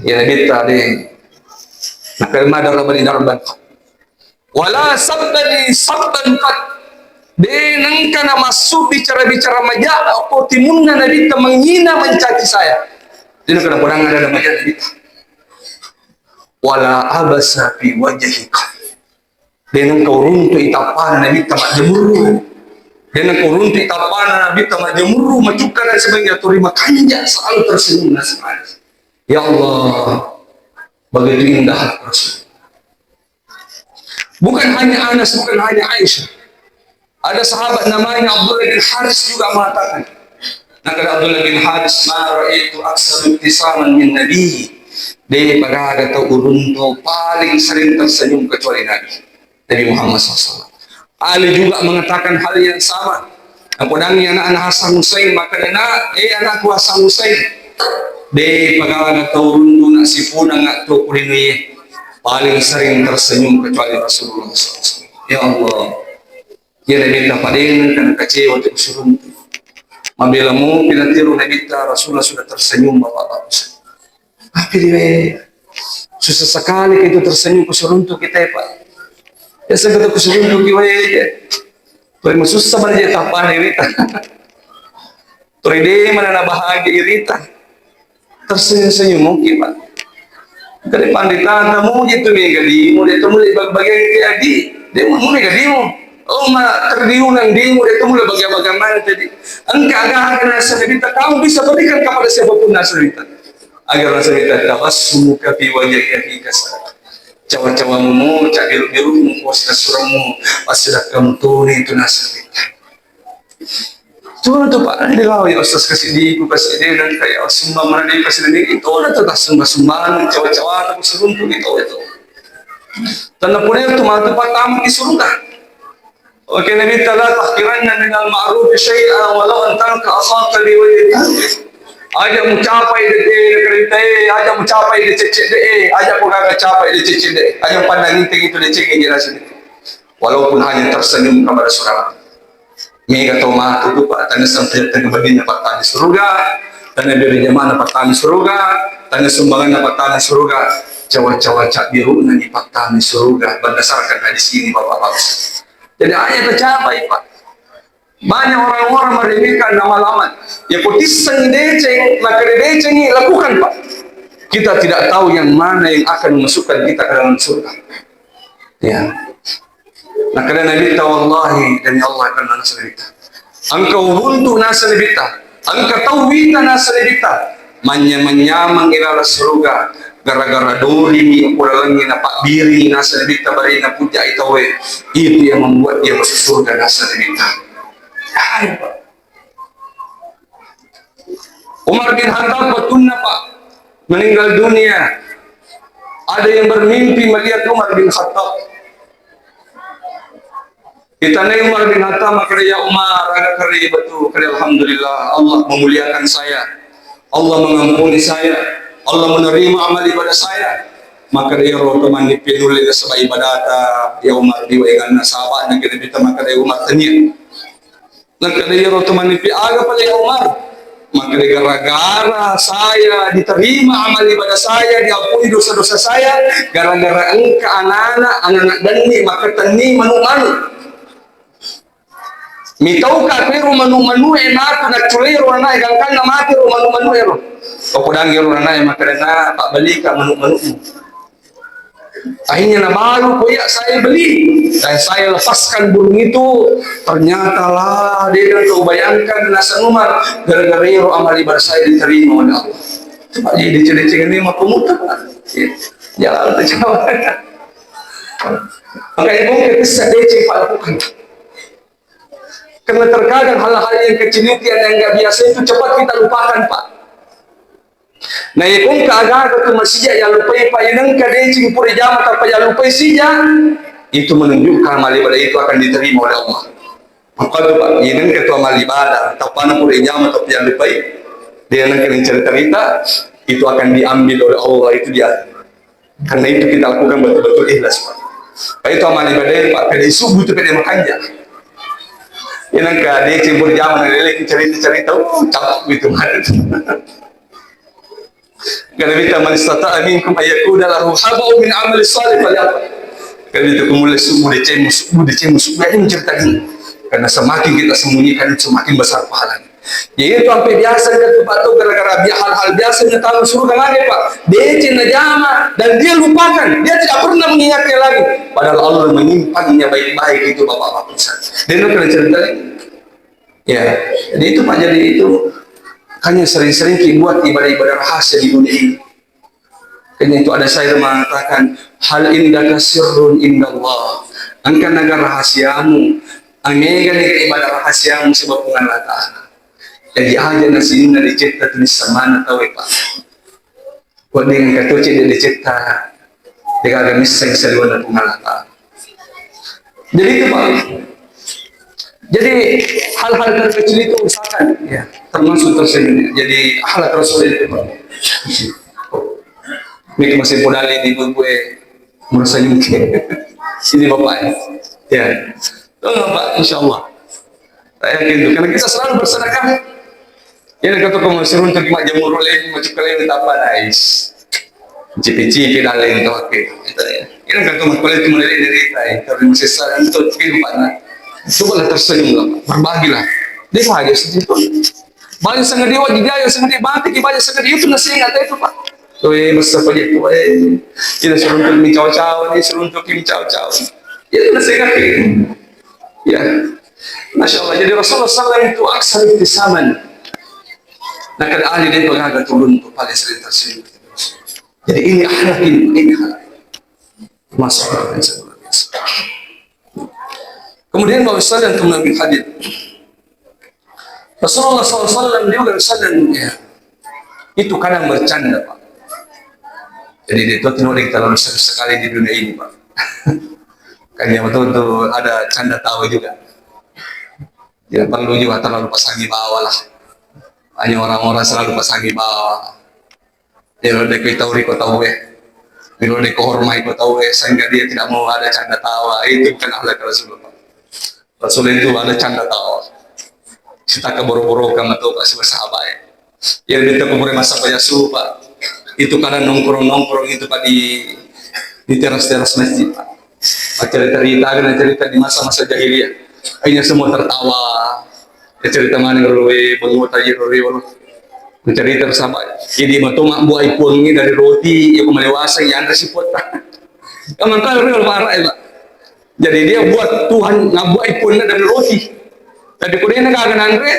Ya Nabitta de'. Nakkeda ma darabani darban qat. Wala sabbani sabban qat. De' nengka namassu bicara-bicara maja ko timunna Nabitta, menghina, mencaci saya. De' nengka napodang ada maja Nabitta. Wala abasa fi wajhi qat. De' nengka uruntu'i tappana Nabitta majjemurru. De' nengka uruntu'i tappana Nabitta majjemurru, macukka dan sebagainya, turi makanja, selalu tersenyum dan semangat. Ya Allah, begitu indah Rasul. Bukan hanya Anas, bukan hanya Aisyah. Ada sahabat namanya Abdullah bin Haris juga mengatakan, nakkeda Abdullah bin Haris, ma ra'aitu aktsara ibtisaman min nabi. De' pa gaga tau uruntu paling sering tersenyum kecuali Nabi, Nabi Muhammad sallallahu alaihi wasallam. Ali juga mengatakan hal yang sama. Napodangi anakna Hasan Husain, makkedana, eh, anakku Hasan Husain, de' pa gaga tau uruntu na sipunang atau kulinuye paling sering tersenyum kecuali Rasulullah sallallahu alaihi wasallam. Ya Allah, ya Nabitta, pa de' nengka kecewa tu suruntu. Mabela mupi natiru Nabitta, Rasulullah sudah tersenyum, Bapak-bapak. Tapi di susah sekali itu tersenyum ku suruntu kita, Pak. Biasa kita ku suruntu ki wae aja. Paling susah mana dia tappana Nabitta. Turi de' mana na bahagia irita. Tersenyum-senyum mungkin, Pak. Kali pandita tamu itu mega dimu, dia temu lagi bagian ke adi, dia mau mega dimu. Oh, ma terdiunang dimu, dia temu lagi bagian mana tadi. Engka aga-aga nasaba kita, kamu bisa berikan kepada siapapun nasaba kita. Agar nasaba kita, tabassumuka fi wajhi akhika sadaqah. Cawa-cawamu, cabiru-birumu, ko silasurengmu, pasti kamu tuni itu nasaba kita. Tuna tu, Pak, de' lao ya Ustaz, kasi diku, kasi de' dan kayak sumbang mana de' kasi de', itu na tu tassumba-sumbang, cawa-cawa, tapi suruntu gitu itu. Tanna pura itu matu pertama di surga. Oke, Nabitta, la tahqiranna minal ma'rufi syai'a walau an talqa akhaka bi wajhin talq. Aja mucapai de', eh, kerita, eh, aja mucapai de' cecek de', eh, aja ko gaga capai de' cecek de', aja pandang inting itu de' cecek de' rasanya. Walaupun hanya tersenyum kepada saudara. Mega tau matu tu, Pak, tanna sampai tengah badinna pattama suruga, tanna beri jamaah pattama suruga, tanna sumbangan pattama suruga, cawa-cawa cabiruna ni pattama suruga berdasarkan hadis ini, Bapak-bapak. Jadi hanya tercapai, Pak. Banyak orang-orang meremehkan nama lama. Ya, ko tisseng deceng, maka decengi lakukan, Pak. Kita tidak tahu yang mana yang akan memasukkan kita ke dalam surga. Ya. Nakkeda Nabitta, wallahi, demi Allah, kan nasaba Nabitta. Engka uruntu nasaba Nabitta. Engka tau wita nasaba Nabitta. Manyameng-nyameng ilalang suruga. Gara-gara dolimi ko lalengnge napabbiri nasaba Nabitta, barena pujai tauwe. Itu yang membuat dia masuk surga nasaba Nabitta. Hai, Pak. Umar bin Khattab, wettunna, Pak, meninggal dunia, ada yang bermimpi melihat Umar bin Khattab. Ditanyai Umar bin Khattab, makkeda, "Ya Umar, aga kari betul?" Kari, "Alhamdulillah, Allah memuliakan saya. Allah mengampuni saya. Allah menerima amal ibadah saya." Makkeda, "Iyaro to mani penulle nasaba ibadata, ya Umar, di waenganna sahabatna." Kira kita makkeda, "Ya Umar, tania." Nakkeda iyaro to manipi, "Aga pale Umar?" Makkeda, "Gara-gara saya diterima amal ibadah saya, diampuni dosa-dosa saya, gara-gara engka anana, anana denni makkatenni manu-manu. Mitauka piro manu-manu e matu nacculai ro anana e, gangkanna mati ro manu-manu ero." Papodangi ro anana e, makkeda, "Na, pabbelika manu-manumu." Akhirnya nabalu ko iya saya beli dan saya lepaskan burung itu, ternyata lah, dia kan kau bayangkan naseng Umar, gara-gara ero amal ibadah saya diterima oleh Allah. Coba jadi deceng-deceng ini mah pemutar. Ya, jalan terjawab. Makanya mungkin bisa deceng Pak lakukan. Karena terkadang hal-hal yang kecil itu yang nggak biasa itu cepat kita lupakan, Pak. Na iya ko engka aga-aga tu masija yallupai, Pak, iya nengka deceng pura jama tappa yallupai sija, itu menunjukkan amal ibadah itu akan diterima oleh Allah. Makanya, Pak, iya nengka tu amal ibadah, tappana pura jama tappa yallupai, dia nengka cerita-cerita, itu akan diambil oleh Allah, itu dia. Karena itu kita lakukan betul-betul ikhlas, Pak. Pak, itu amal ibadah, Pak, pede subuh tu pede makanja. Iya nengka deceng pura jama, lele cerita-cerita, uh, capek gitu, Pak. Karena kita, "Man istata'a minkum an yakuna lahu haba'u min amali salih falyaf'al." Karena itu kemudian subuh deceng, subuh deceng, subuh ini cerita ini. Karena semakin kita sembunyikan, semakin besar pahalanya. Jadi itu sampai biasa kita tuh, Pak, tuh gara-gara bi-, hal-hal biasa yang tahu suruh kemana, Pak? Deceng najama dan dia lupakan, dia tidak pernah mengingatnya lagi. Padahal Allah menyimpannya baik-baik itu, Bapak-bapak. Dan itu kena cerita ini. Ya, jadi itu, Pak, jadi itu hanya sering-sering ki buat ibadah-ibadah rahasia di dunia ini. Kayaknya itu ada syair mengatakan, "Hal indaka sirrun indallah?" Engka naga rahasiamu, amega ni ibadah rahasiamu sebab Puang Allah Ta'ala. Jadi aja nasi inna dicipta tulis semana tahu, Pak. Wedding engka to cedde decetta, degaga misseng saliwenna Puang Allah Ta'ala. Jadi itu, Pak. Jadi hal-hal terkecil itu usahakan, ya, termasuk tersenyum. Jadi akhlak Rasul itu, Pak. Ini masih podali di gue merasa nyungke. Ini Bapak ya. Ya. Tolong, Pak, insya Allah. Saya yakin itu. Karena kita selalu bersedekah. Iya, katu ko masiruntu ki majjamuru lagi, macukka lagi, tapa nais. Cipi-cipi dalle to, oke. Iya, katu ko mulai dari diri, tapi masih sayang to, tapi lupa. Cobalah tersenyumlah, berbagilah. Dia bahagia sedih pun. Banyak sangat dia wajib dia, sangat dia mati, banyak sangat dia itu nasi ingat itu, Pak. Tuh, eh, masa apa dia tuh, eh. Kita seruntuk mi cawa-cawa, nih, seruntuk mi cawa-cawa. Itu nasi ingat. Ya. Masya Allah, jadi Rasulullah sallallahu alaihi wasallam itu aksar ibtisaman. Nah, kada ahli dia pengaga turun tu paling sering tersenyum. Jadi ini akhlak ini, ini akhlak. Masya Allah, yang sangat luar biasa. Kemudian Bapak sekalian, teman Nabi hadir. Rasulullah sallallahu alaihi wasallam juga misalnya, ya, itu kadang bercanda, Pak. Jadi dia tuh tidak terlalu sering sekali di dunia ini, Pak. Kan dia betul-betul ada canda tawa juga. Tidak perlu juga terlalu pasangi bawa lah. Hanya orang-orang selalu pasangi bawa. Dia udah diketahui kau tahu, eh. Dia udah dikehormati kau tahu, eh. Sehingga dia tidak mau ada canda tawa. Itu bukan akhlak Rasulullah. Rasul itu ada canda tawa. Sitaka boro-boro kama tu kasi bersahabat, eh. Yang dia tak umur masa pajasu, Pak. Itu kadang nongkrong-nongkrong itu, Pak, di, di teras-teras masjid, Pak. Cerita-cerita, ada cerita di masa-masa jahiliyah. Akhirnya semua tertawa. Ya, cerita mana kalau we, bangun tadi kalau we, kalau cerita bersama. Jadi, matu mak buah ipuangi dari roti, ya, kemana wasa, ya, anre siput. Kamu tahu, real marah, ya, Pak. Jadi, dia buat Tuhan, ngabuah ipuanna dari roti. Tapi, kudena kagak nanre,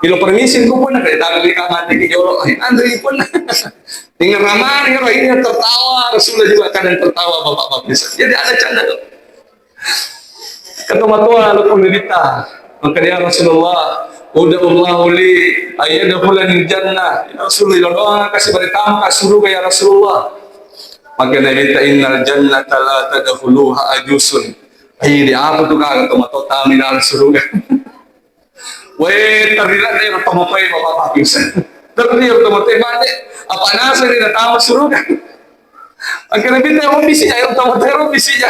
ilo permisi, ku pun, ada tangan di kamar, di jolo, eh, anre pun. Dengan ramah, ya, ini tertawa, Rasulullah juga kadang tertawa, bapak-bapak bisa. Jadi, ada canda tuh. Kata matoa lo pun berita. Maka dia Rasulullah, "Ud'ullahu li ayyadkhulani jannah." Ya Rasulullah, doa kasih berita ke surga ya Rasulullah. Maka Nabi ta, "Innal jannata la tadkhuluha ajusun." Ai, di apa tu kagak tu matoa tamu dalam surga? Weh, terlihat dari tomatoe bapak-bapak bisa. Terlihat tomatoe mate. Apa nasa ini datang surga? Akhirnya kita mau bisi ya, tomatoe mau bisi ya.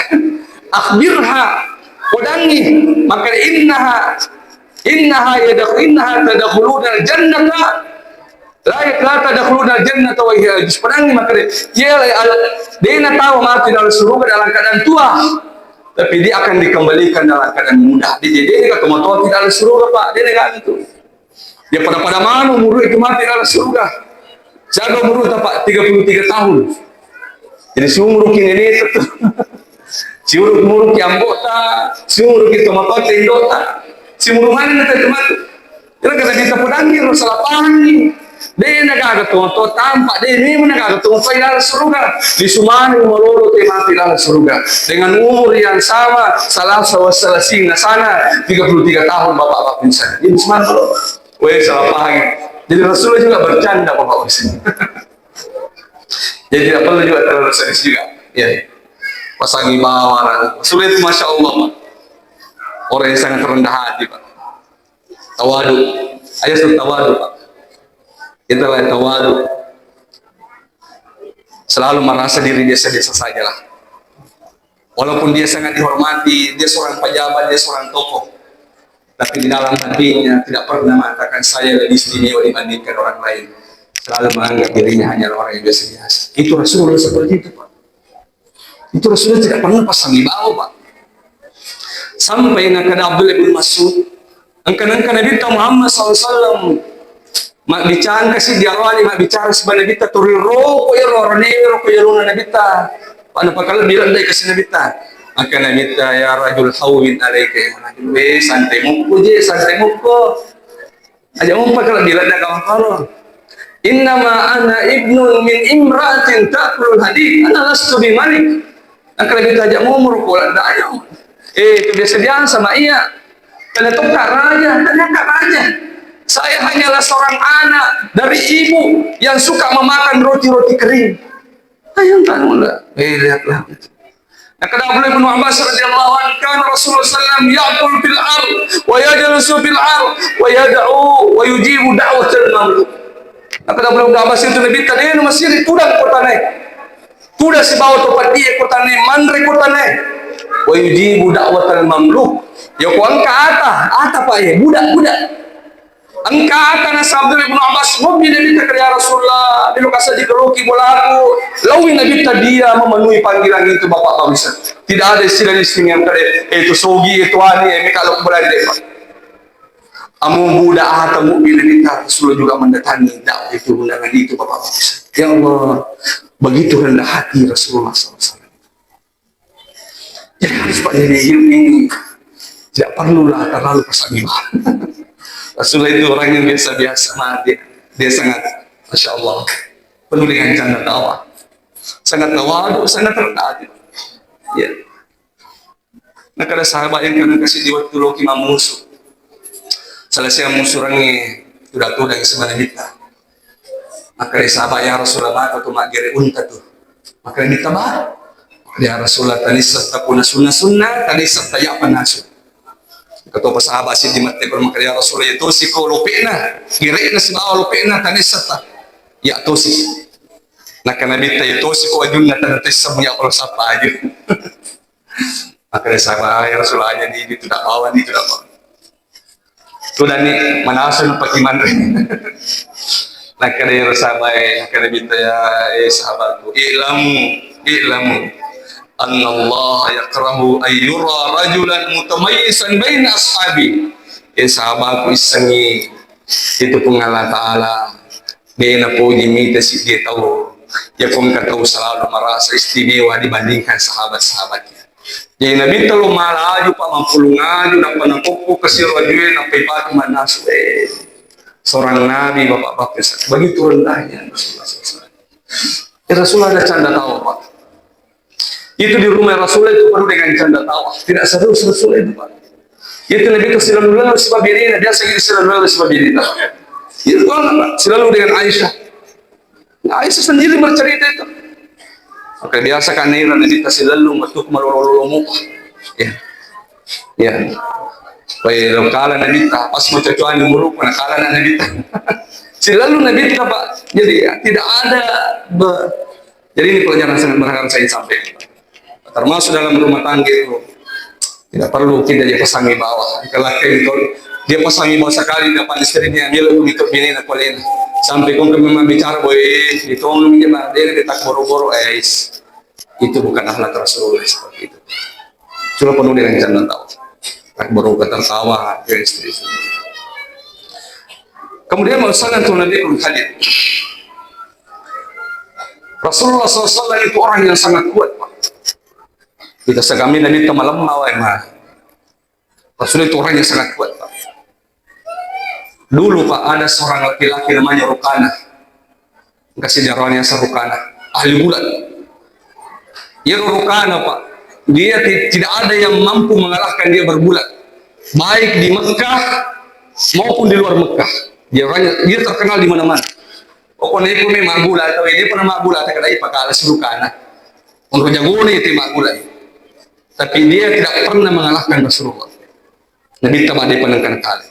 Akhbirha. Kodangi. Maka innaha, innaha yadakh-, innaha tadkhuluna jannata. La, la tadkhuluna jannata wa hiya ajuz. Pedangi maka dia, dia al-, dia na tahu mati dalam surga dalam keadaan tua. Tapi dia akan dikembalikan dalam keadaan muda. Dia, dia, dia kata mau tahu tidak ada surga, Pak. Dia nggak itu. Dia pada-pada mana umur itu mati dalam surga. Siapa umur itu, Pak? Tiga puluh tiga tahun. Jadi seumur kini ini tetap. Seumur, umur ki ambota, seumur ki tomatoa tendota. Seumur mana nanti mati? Kira-kira kita pedangi, lo salah pahami. Dena gaga tomatoa tampak, dena memang gaga tomatoa dalam surga. Di sumani malolo te mati dalam surga. Dengan umur yang sama, salah salah salasina sana, tiga puluh tiga tahun bapak-bapak pingsan. Ini sumani malolo. Weh, salah pahami. Jadi Rasulullah juga bercanda bapak di sini. Jadi tidak perlu juga terlalu serius juga. Ya. Pasangi bawah. Sulit, masya Allah, Pak. Orang yang sangat rendah hati, Pak. Tawadu. Ayo, tawadu, Pak. Itulah tawadu. Selalu merasa diri biasa-biasa sajalah. Walaupun dia sangat dihormati, dia seorang pejabat, dia seorang tokoh, tapi di dalam hatinya tidak pernah mengatakan saya lebih istimewa dibandingkan orang lain. Selalu menganggap dirinya hanya orang yang biasa-biasa. Itu Rasulullah seperti itu, Pak. Itu Rasulullah tidak pernah pasangi bawa, Pak. Sampai nakkeda Abdullah bin Mas'ud, engka-, engka Nabitta Muhammad sallallahu alaihi wasallam mabbicara kasi diarani, mabbicara sibawa Nabitta, tuli roko iyaro aronewe, roko iyaro Nabitta. Pada pakalebbi ladde kasi Nabitta. Maka Nabitta, "Ya rajul, hawwin alaika ya rajul." "Weh, santai mukko je, santai mukko. Aja mumpa kalau bilang dah kawan kalau. Innama ana ibnun min imra'atin ta'kulul hadid. Ana lastu bi malik." Nah, kalau kita ajak ngomong, kalau tidak aja. Eh, itu biasa-biasa sama iya. Karena itu kak raja, karena kak raja. Saya hanyalah seorang anak dari ibu yang suka memakan roti-roti kering. Ayo, enggak, enggak. Eh, lihatlah. Nah, kata Abdullah bin Abbas radhiyallahu anhu, kan Rasulullah sallam ya'kul fil ard, wa yajlisu fil ard, wa yad'u, wa yujibu da'watal mamluk. Nah, kata Abdullah bin Abbas itu Nabitta de' na masiri tudang ko tanae. Tudang sibawa to paddie ko tanae, manre ko tanae. Wa yujibu da'watal mamluk. Ya ko engka ata, ata pa ye, budak, budak. Engka ata nasaba Abdullah bin Abbas, mobbi Nabitta, "Ya Rasulullah, melo ka saji kaloki bolaku." Laowi Nabitta, "Dia memenuhi panggilan itu, Bapak Bangsa. Tidak ada istilah di sini yang kade, eh, itu sogi, itu ani, eh, meka lo bola di depan." Amu budak ata mobbi Nabitta, Rasulullah juga mendatangi dakwah itu, undangan itu, Bapak Bangsa. Ya Allah, begitu rendah hati Rasulullah sallallahu alaihi wasallam. Jadi harus Pak, jadi ilmu ini tidak perlulah terlalu pasangi bawa. Rasulullah itu orang yang biasa-biasa, mah dia, dia sangat, masya Allah, penuh dengan canda tawa, sangat tawadu, sangat rendah hati. Ya. Nah, kada sahabat yang kena kasih di waktu loki mamusu. Selesai musurangi, tuda-tuda yang sebenarnya kita. Makkeda sahabat, "Ya Rasulullah, maka tu maggere unta tu." Makkeda, "Ditta ba." "Ya Rasulullah, tanissetta puna sunna-sunna, tanissetta ya panasu." Ketua sahabat sidi mette pun makkeda, "Ya Rasulullah, ya tosiko lopena, gere'na sibawa lopena, tanissetta ya tosi." Nakkeda Nabitta, "Ya tosiko ajunna, tanissetta ya kalau sapa aju." Makkeda sahabat, "Ya Rasulullah, jadi itu tidak bawa, itu tidak bawa." Tudani manasu napaki manre. Nakkeda ero sahabae, nakkeda Nabitta, "Ya, eh, sahabatku, i'lamu, i'lamu, annallaha yakrahu an yura rajulan mutamayyisan baina ashabi." Eh, sahabatku, issengi, itu Puang Allah Ta'ala de' napoji mita siddi tau, ya ko engka tau selalu merasa istimewa dibandingkan sahabat-sahabatnya. Jadi Nabitta lo malaju, Pak, mampulung aju, nappa nakokko kasiro ajue, nappa ipatu mannasu. Eh, seorang Nabi, Bapak-bapak, begitu rendahnya Rasulullah sallallahu alaihi wasallam. Eh, Rasulullah ada canda tawa, Pak. Itu di rumah Rasulullah itu penuh dengan canda tawa. Tidak serius Rasulullah itu, Pak. Itu Nabitta silalu-lalu sibawa binena, biasa gitu silalu-lalu sibawa binena. Itu banget, Pak. Silalu dengan Aisyah. Aisyah sendiri bercerita itu. Maka biasa kan Nabitta silalu metu malolo-lolo muka. Ya. Ya. Pai lo kala Nabitta, pas mau cocokan murupa, na kala Nabitta. Silalu Nabitta, Pak. Jadi ya, tidak ada be-, jadi ini pelajaran sangat berharga saya sampaikan. Termasuk dalam rumah tangga itu, tidak perlu kita dia pasangi bawa. Kalau kayak gitu, dia pasangi bawa sekali dapat istrinya, dia lebih itu bini nak kualin. Sampai kau memang bicara boy, itu dia mah dia dia tak boro-boro, eh, is. Itu bukan akhlak Rasulullah seperti itu. Cuma penuh dengan canda tawa. Tak boro tertawa, ya istri. Kemudian mau sangat tuh Nabi pun hadir. Rasulullah sallallahu alaihi wasallam itu orang yang sangat kuat, Pak. Kita segami Nabitta malemma wae, mah. Rasul itu orang yang sangat kuat, Pak. Dulu, Pak, ada seorang laki-laki namanya Rukana. Kasih jarwani asal Rukana. Ahli bulat. Ya, Rukana, Pak. Dia ti-, tidak ada yang mampu mengalahkan dia berbulat. Baik di Mekah maupun di luar Mekah. Dia orangnya, dia terkenal di mana-mana. Pokoknya itu memang gula atau ini pernah gula atau kada ipakala surukana. Untuk jagoni itu mak gula. Tapi dia tidak pernah mengalahkan Rasulullah. Nabitta madde panengkana kale.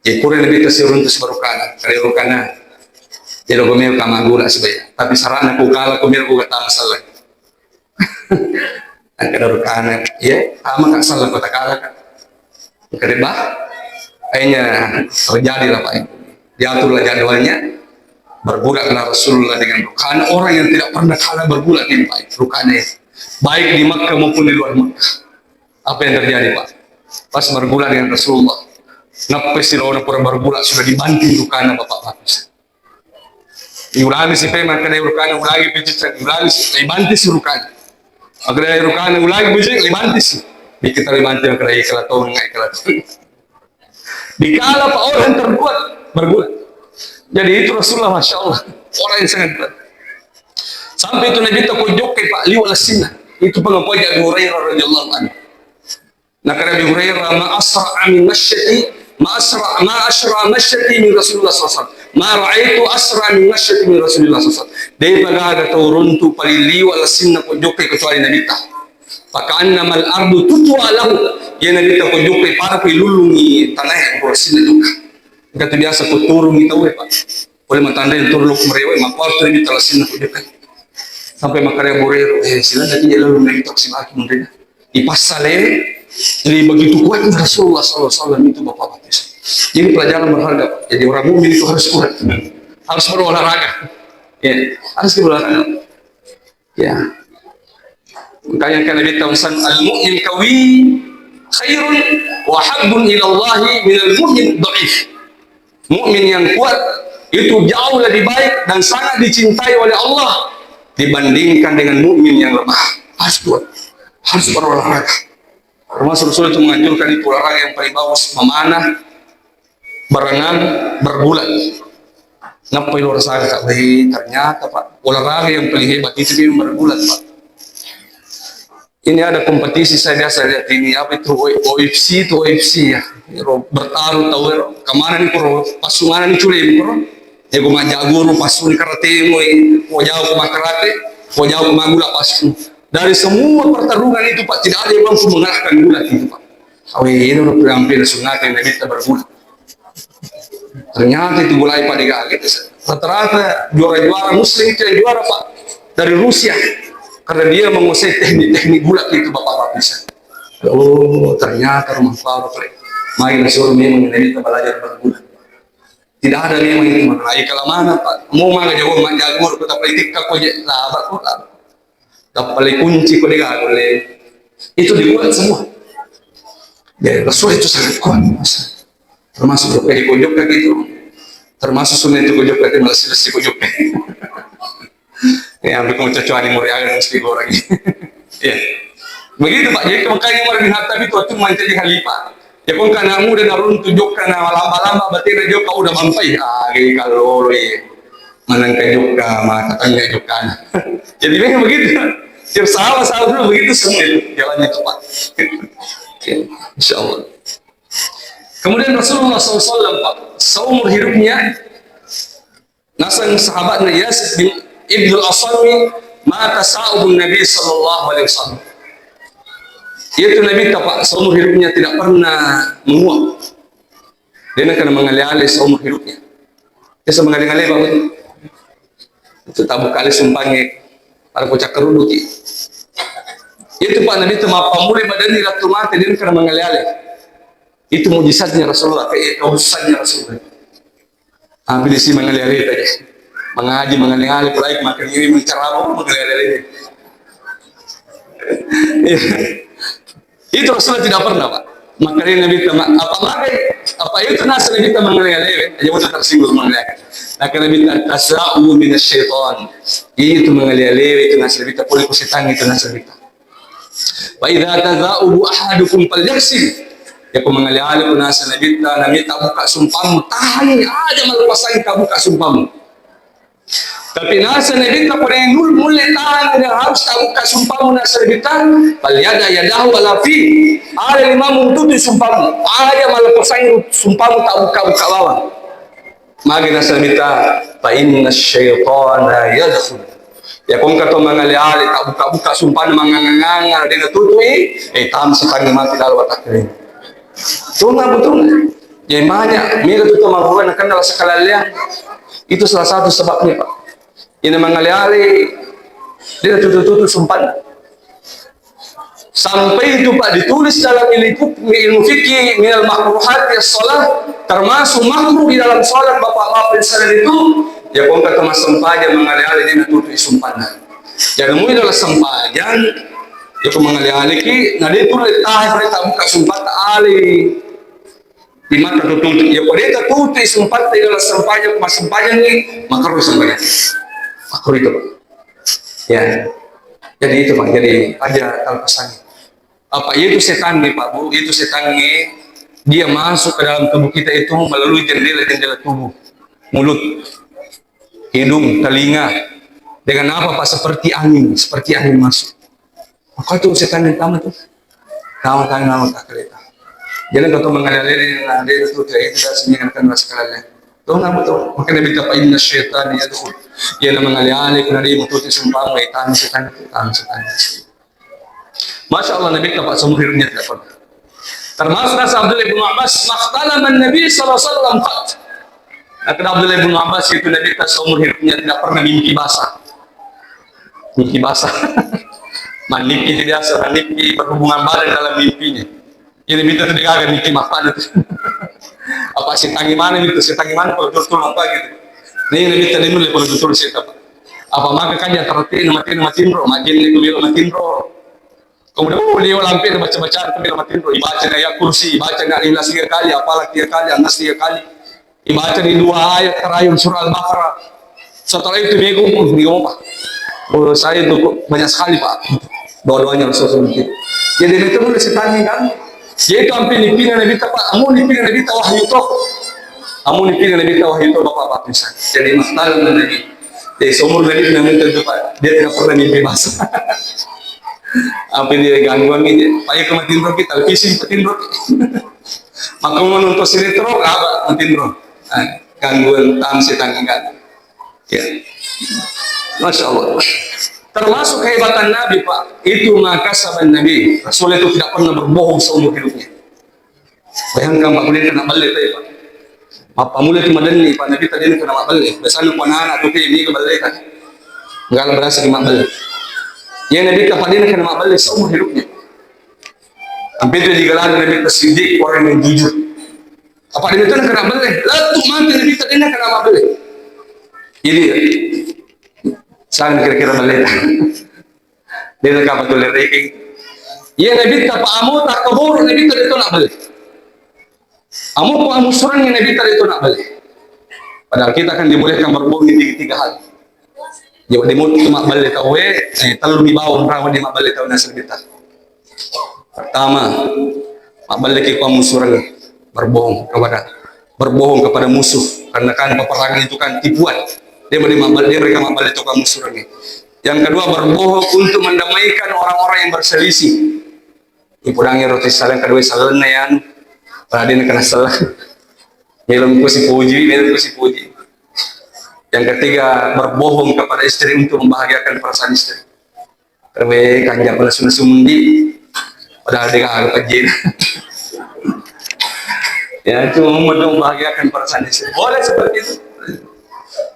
Jadi pura Nabitta siruntu sibarukana, kale rukana. Jadi lo gomeo kama gula sebaya. Tapi sarana ku kala ku mero ku kata masalah. Angka rukana, ya, sama kak salah kota kala kak. Angka deba, akhirnya terjadilah pak. Diaturlah jadwalnya. Bergulatlah Rasulullah dengan rukana orang yang tidak pernah kalah bergulat ini pak. Rukana itu. Baik di Makkah maupun di luar Makkah. Apa yang terjadi, Pak? Pas bergulat dengan Rasulullah, nappai si laona pura bergulat sudah dibanting rukana bapak-bapak. Diulangi si pema kada rukana, ulangi pecicang, ulangi si, dibanting si rukana. Agar rukana ulangi pecicang, dibanting si. Di kita dibanting kada ikala tong, ikala tong. Dikala pak orang terkuat bergulat. Jadi itu Rasulullah, masya Allah, orang yang sangat kuat. Sampai itu Nabitta kojokkai pak liwa lassinna. Itu pengakuan Abu Hurairah radhiyallahu anhu. Nakana Abi Hurairah, "Ma asra min masyati, ma asra, ma asra masyati min Rasulullah sallallahu alaihi wasallam. Ma ra'aitu asra min masyati min Rasulullah sallallahu alaihi wasallam." Depa gaga tau runtu paling liwa lassinna kojokkai kecuali Nabitta. Fakaannamal ardu tutwa lahu. Iya Nabitta kojokkai pada kui lulungi tanah yang lassinna duka. Kata biasa ko turungi tau ya pak. Pole matanre turu lo kumrewe, mapalsu ni talasinna kujaka. Sampai makkeda Abu Hurairah, eh, silana dia lalu naik taksi lagi mungkin. Di pasale, jadi begitu kuatnya Rasulullah sallallahu alaihi wasallam itu bapak-bapak. Jadi pelajaran berharga. Jadi orang mukmin itu harus kuat, harus berolahraga. Ya, harus berolahraga. Ya. Makanya kan Nabi tahu san al-mu'min qawi khairun wa habbun ila Allah minal mu'min dhaif. Mukmin yang kuat itu jauh lebih baik dan sangat dicintai oleh Allah dibandingkan dengan mukmin yang lemah. Harus kuat, harus berolahraga. Termasuk Rasul itu menganjurkan itu olahraga yang paling bagus, memanah, berenang, bergulat. Nappai lo rasakan, weh, ternyata, Pak, olahraga yang paling hebat itu dia bergulat, Pak. Ini ada kompetisi saya biasa lihat ini, apa itu, O F C itu, O F C ya. Ero bertarung tau ero. Kemana nih koro, pasungana nih cule nih koro. Ya gua majaguru pasung karate mo, ko jauh ko karate, ko jauh ko gula pasung. Dari semua pertarungan itu, Pak, tidak ada yang mampu mengalahkan gulat itu, Pak. Awe, ini udah hampir sunat yang Nabi kita bergulat. Ternyata itu gulai pada gaget. Rata-rata juara-juara muslim itu yang juara, Pak. Dari Rusia. Karena dia menguasai teknik-teknik gulat itu, Bapak-bapak bisa. Oh, ternyata rumah Faruk, Pak. Main suruh memang Nabi kita belajar bergulat. Tidak ada memang itu, Pak. Kalau mana, Pak? Mau mana jauh, mana jauh, kita politik, kau je, lah, Pak, kok, lah. Tappa le kunci ko de gaga le. Itu dibuat semua. Ya, Rasul itu sangat kuat, Mas. Termasuk jokka di kojokka gitu. Termasuk sunna itu kojokka itu malah sih kojokka. Ya, ambil kamu cocokan yang murid agar mesti orang. Ya. Begitu Pak. Jadi makanya Umar bin Khattab itu waktu menjadi khalifah. Ya, ko engka anak muda naruntu jokka na malamba-lamba batena jokka udah bampai. Ah, gini kalau lo, iya. Manangka jokka, maka tanya jokka. Jadi memang begitu. Tiap sahabat, sahabat dulu begitu semua itu. Jalannya cepat. Oke, insya Allah. Kemudian Rasulullah sallallahu alaihi wasallam, Pak, seumur hidupnya, nasang sahabatnya Yazid bin Ibnul Asami, mata sa'ubun Nabi sallallahu alaihi wasallam. Yaitu Nabi, Pak, seumur hidupnya tidak pernah menguap. Dia nak kena mengale-ale seumur hidupnya. Dia sama mengale-ale, Pak. Itu tabu kali sumpangnya. Ada kocak keruduki. Itu, Pak, Nabi itu mappamulai badannya ratu mati, dia nak kena mengale-ale. Itu mujizatnya Rasulullah, kayak khususnya Rasulullah. Tapi di sini mengale-ale tadi. Mengaji, mengale-ale, apalagi makan ini, menceramah, oh, mengale-ale. Iya. Itu Rasulullah tidak pernah, Pak. Makanya Nabi kita, apa makai? Apa itu nasa Nabi kita mengale-ale? Aja udah tersinggung mengale-ale. Nah, karena Nabi kita, "Tasa'u minasyaitan." Itu mengale-ale, itu nasa Nabi kita, boleh ku setan itu nasa Nabi kita. "Wa idza taza'ubu ahadukum falyaghsil." Ya, ku mengale-ale, ku nasa Nabi kita, Nabi kita buka sumpahmu, tahan aja malu pasang kita buka sumpahmu. Tapi nasa Nabitta pole nul-, mulle tahan dan harus tabuka sumpamu nasa Nabitta, fal yada yadahu ala fi. Ada lima muntutu sumpamu. Ada malah pesan sumpamu tabuka-buka bawang. Magi nasa Nabitta, Fa inna syaitana yadkhul. Ya, ko engka to mangale-ale, tabbuka-buka sumpana, manganga-nganga, de' natutui, eh, tama setangnge matu dalam watakkalena. Tuna betul. Jadi banyak, mega tu to manganga, nakenna rasa kelalaian. Itu salah satu sebabnya, Pak. Ina mangale-ale, de' natutu-tutu sumpana. Sampai itu, Pak, ditulis dalam ilmu fik-, ilmu fikih, minal makruhati as-shalah, termasuk makruh di dalam salat, Bapak-bapak yang sadar itu, ya, ko engka to massempajang mangale-ale, de' natutui sumpana. Jadi, mui dalam sempajang, ya, ko mangale-ale ki, na de' tu le tahe, pada tabbuka sumpata, ale. Di mata tutup. Ya, ko de' tatutui sumpatta dalam sempajang, massempajangngi, makarro sempajang. Makarro itu, Pak. Ya. Jadi itu, Pak. Jadi ada kalpasannya. Apa itu setangnge, Pak, Bu? Itu setangnge, dia masuk ke dalam tubuh kita itu melalui jendela-jendela tubuh. Mulut, hidung, telinga. Dengan apa, Pak? Seperti angin, seperti angin masuk. Maka tu setan yang tama tu. Tama, tama, tama, tak kereta. Jadi, ko to mangale-ale, na de' tu, tu, itu dah sini kan, kan rasa kelalaian. Tuh, nggak betul. Makanya minta, fa inna syaitana yadkhul. Dia nama mangale-ale, karena dia mututi sumpah, eh, tama setan, tama setan. Masya Allah, Nabitta, Pak, seumur hidupnya tidak pernah. Termasuk kata Abdullah bin Abbas, "Makhtalaman Nabi sallallahu alaihi wasallam qat." Nah, kata Abdullah bin Abbas itu, Nabitta seumur hidupnya tidak pernah mimpi basah. Mimpi basah. Manipi biasa, manipi berhubungan badan dalam mimpinya. Jadi, Nabitta tidak ada mimpi apa itu. Apa setangnge mana itu? Setangnge mana kalau betul apa gitu? Nih, Nabitta dia nulis kalau betul setan, Pak. Apa maka kan yang tertib nama, nama tinro, majin itu bilang matinro. Kemudian, oh, dia lampe baca-baca, tapi lama tinro, ibaca Ayat Kursi, ibaca Al-Ikhlas tiga kali, apalah tiga kali, An-Nas tiga kali. Ibaca di dua ayat terakhir surah Al-Baqarah. Setelah itu, bego, oh, bego apa? Oh, saya itu kok banyak sekali, Pak. Doa-doanya Rasulullah seperti itu. Jadi, itu mulai setan kan. Jadi, itu hampir dipinang Nabitta, Pak. Kamu dipinang Nabitta wahyu toh. Kamu dipinang Nabitta wahyu toh, Bapak-bapak, bisa. Jadi, masalah Nabi. Jadi, seumur Nabi, Nabi tentu, Pak. Dia tidak pernah mimpi basah. Apa dia gangguan ini? Pakai ke matinro kita, televisi matinro. Maka mau nonton sinetron, apa matinro? Ah, gangguan, tam setan ganggu. Ya. Masya Allah. Termasuk kehebatan Nabi, Pak, itu makasaban Nabi. Rasul itu tidak pernah berbohong seumur hidupnya. Bayangkan, Pak, boleh kena balik, Pak. Apa mulai itu madenni, Pak, Nabi tadi kena balik. Biasanya, Pak, anak-anak itu ini ke balik, kan? Enggak ada berasa kena balik. Ya, Nabi tak pernah kena balik seumur hidupnya. Sampai itu digelar Nabi Siddiq, orang yang jujur. Apa dia itu kena balik? Lalu mati Nabi tadi kena balik. Jadi, ya. Saya kira-kira balik. Dia kapang tulle rekeng. Iya, Nabitta, Pak, amo takkaboro Nabitta de' to nabbelle. Amo ko amusurangngi Nabitta de' to nabbelle. Padahal kita kan dibolehkan berbohong di tiga, tiga hal. Jadi, de' mutu mabbelle tauwe, eh, tellu ni bawang rawa di mabbelle tau naseng kita. Pertama, mabbelle ki ko amusurangngi, berbohong kepada, berbohong kepada musuh. Karena kan peperangan itu kan tipuan. Dia boleh mabbelle, dia mereka mabbelle to ko amusurangngi. Yang kedua, berbohong untuk mendamaikan orang-orang yang berselisih. Ipudangi roti saleng kedua, salenna ya, anu. Padahal dia kena salah. Melong ku sipuji, melong ku sipuji. Yang ketiga, berbohong kepada istri untuk membahagiakan perasaan istri. Terwe kanja pala suna sundi. Padahal dia kagak pejena. Ya, itu mau membahagiakan perasaan istri. Boleh seperti itu.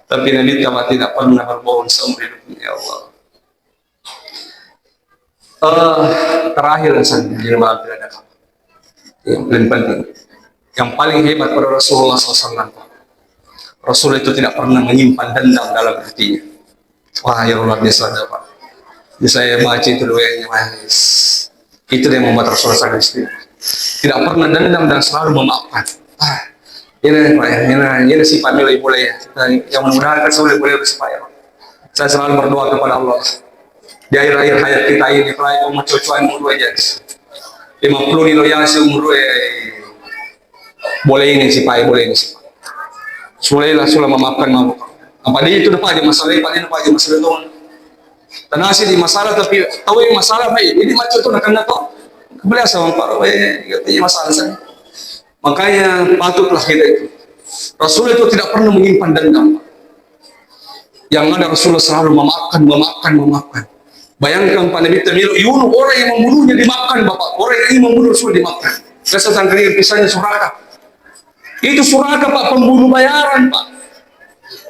Tapi Nabitta tidak pernah berbohong seumur hidupnya, ya Allah. Eh, terakhir, Hasan, di luar tidak ada kabar. Yang paling penting. Yang paling hebat pada Rasulullah sallallahu alaihi wasallam, Pak. Rasul itu tidak pernah menyimpan dendam dalam hatinya. Wah, ya, luar biasa ada, Pak. Jadi saya baca itu doanya, wah, itu yang membuat Rasulullah sangat istimewa. Tidak pernah dendam dan selalu memaafkan. Ah, ini, Pak, ya, ini, ini sifat Milo boleh ya. Kita, yang mudah-mudahan kita selalu boleh bersifat ya, Pak. Saya selalu berdoa kepada Allah. Di akhir-akhir hayat kita ini, apalagi ko macocoan umur aja. Lima puluh ni lo yasi umur, eh, boleh ini sih, Pak, boleh ini sih, Pak. Sulailah, sulah memaafkan mabuk. Apa dia itu depan aja masalah, Pak, ini depan aja masalah itu. Tanasi di masalah, tapi tahu yang masalah, Pak, ini macam itu, nah, karena toh, kembali sama Pak, eh, katanya masalah saya. Makanya patutlah kita itu. Rasul itu tidak pernah menyimpan dendam. Yang ada Rasulullah selalu memaafkan, memaafkan, memaafkan. Bayangkan, Pak, Nabitta melo iunu orang yang membunuhnya dimaafkan, Bapak. Orang yang ingin membunuh Rasul dimaafkan. Biasa tangkring kisahnya Suraka. Itu Suraka, Pak, pembunuh bayaran, Pak.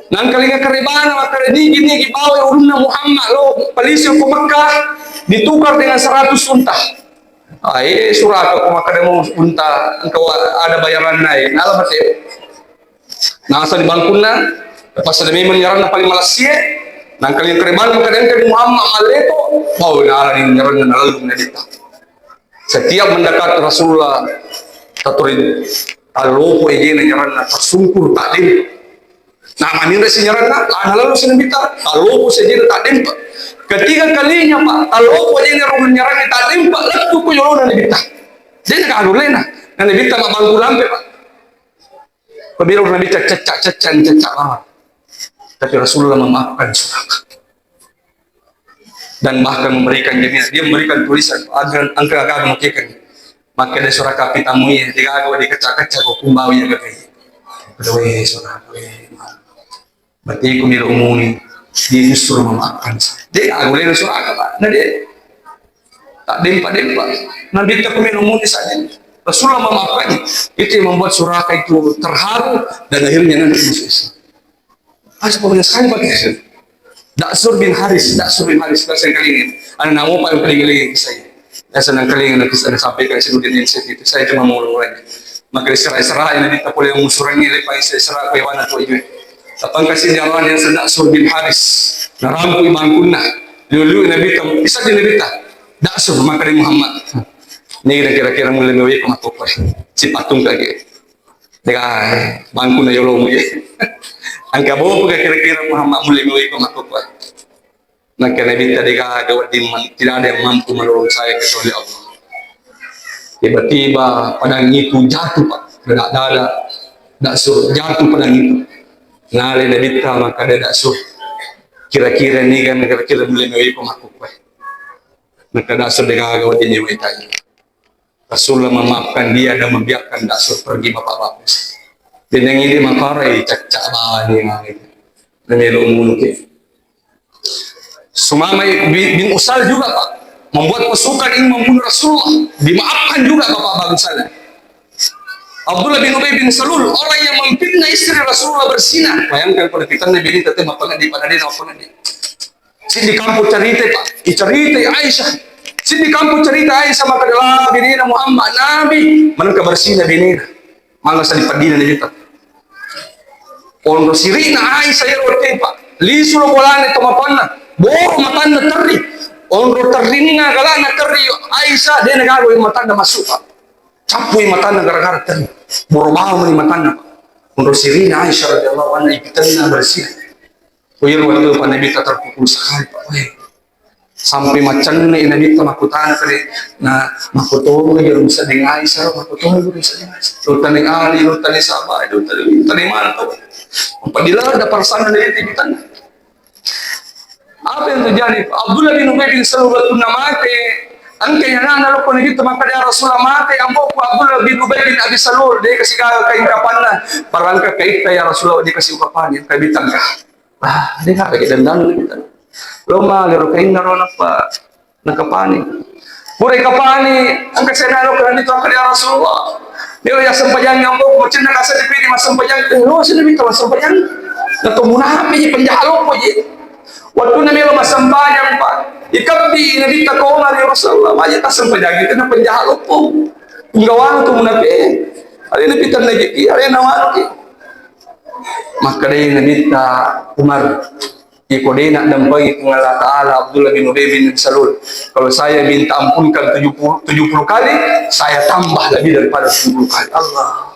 Nangkalinga karebana, makkeda, "Nigi, nigi, bawa ulunna Muhammad lo, palisi ko Mekah, ditukar dengan seratus unta." Ah, eh, Suraka ko makkeda mau unta, engka wa-, ada bayaranna, eh. Nala mate. Nasa di bangkunna, pas ada memang nyaranna paling malassie, nangkalinga karebana, makkeda, "Engka di Muhammad malleto," bau nala ni nyaranna nalellung Nabitta. Setiap mendekat Rasulullah, taturi-, tallopo ejena nyaranna, tersungkur, takdempa. Nah, maninre si nyaranna, lana lalu si Nabitta, tallopo si ejena, takdempa. Ketiga kalinya, Pak, tallopo ejena rung nyaranna, takdempa, lettu ko yolona Nabitta. Dena kagulena. Nah, Nabitta mabbangku lampe, Pak. Pabila Nabitta cecca-cecca, ni cecca lawan. Tapi Rasulullah memaafkan Suraka. Dan bahkan memberikan jaminan. Dia memberikan tulisan, "Agar engka gaga mutiakan." Makkeda Suraka, "Pitamui, degaga dikecca-kecca ko kumbawi ya gagai." Aduh, eh, Suraka, eh, matiku melo muni. Dia justru memaafkan saya. Dia agulena Suraka, Pak. Nah, dia tak dempa-dempa. Nabitta ko melo muni saja. Rasulullah memaafkan. Itu yang membuat Suraka itu terharu dan akhirnya nanti masuk Islam. Masuk banyak sekali pakai. Daksur bin Haris, Daksur bin Haris, bahasa kali ini. Anak nama paling paling lagi saya. Biasa nang kali ini saya sampaikan sebutin ini saya itu. Saya cuma mau mulai. Maka Isra Isra ini kita boleh musurangi lepas Isra Isra ke mana tu itu. Tapang kasih nyawa yang sedang Daksur bin Haris. Narampu iman kunna. Dulu Nabitta, bisa di Nabitta. Daksur maka di Muhammad. Ini kira-kira mulai mewe ko matopa. Si patung kage. Dega, bangku na yolomu ye. Engka bopu ga kira-kira Muhammad mulai mewe ko matopa. Maka Nabitta, degaga wedding man-, tidak ada yang mampu menolong saya kecuali Allah. Tiba-tiba padang itu jatuh, Pak. Dadak-dadak, Daksur, jatuh padang itu. Nale Nabitta, makkeda Daksur, "Kira-kira niga, kira-kira mulai mewe ko matopa." Maka Daksur, degaga wedding mewe tai. Rasulullah memaafkan dia dan membiarkan Daksur pergi, bapak-bapak. Denneng idi makarai cacca bani mani. Namelo munuki. Sumama bi-, bin Usal juga, Pak, membuat pasukan ingin membunuh Rasulullah. Dimaafkan juga, bapak bangsa. Abdullah bin Ubay bin Salul, orang yang memfitnah istri Rasulullah berzina. Bayangkan, kalau kita Nabi ini tetap apa nggak di, pada dia apa nggak di. Siddi kampo caritai, Pak. Icaritai Aisyah. Siddi kampo carita Aisyah, makkeda, "La, binena Muhammad, Nabi." Manengka bersihna binena. Mangasa di paddina Nabitta. Onro sirina Aisyah ero te, Pak. Lisu lo bolana to mapanna. Boro matanna terri. Onro terrinna galana terri Aisyah, dena gaga matanna masuk, Pak. Cappui matanna gara-gara terri. Boro bawang mani matanna, Pak. Onro sirina Aisyah radhiyallahu anha ipitenna bersih. Ko iyaro wettu pa Nabitta terpukul sekali, Pak. Weh. Sampai macenne'i Nabitta makkutana kale, na makkutongeng iyaro musedding Aisyah, makkutongeng iyaro musedding Aisyah. Lo tane Ali, lo tane Saba, lo tane, lo tane mana tau. Apa dilada perasaan Nabitta. Apa yang terjadi? Abdullah bin Ubay bin Salul wettunna mate, engka ana'na lokko Nabitta makkeda, "Ya Rasulullah, mate ambo'ku Abdullah bin Ubay bin Abi Salul, de kasi gaga kain kapanna." Barangka kaitta, "Ya Rasulullah, de kasi ukapanni." Engka Nabitta engka. Ah, de gaga ki dendang Nabitta. Lo male ro kainna ro nappa nakapani. Pura ikapani, engka senna lo kena itu, makkeda, "Ya Rasulullah, de ya sempajang ambo'ku, macenna kasa dipidi massempajang." Eh, lo sini Nabitta massempajang. Nato munafi ji, penjahat lokko ji. Wettunna melo massempajang, Pak, ikebbi Nabitta ko Umar, "Ya Rasulullah, maja tassempajang itu na penjahat lokko. Punggawana tu munafi." Alena Nabitta najiki, alena manuki. Makkedai Nabitta Umar, "Iko de naddampengi Puang Allah Ta'ala Abdullah bin Ubay bin Salul, kalau saya minta ampunkan tujuh puluh, tujuh puluh kali, saya tambah lebih daripada tujuh puluh kali." Allah.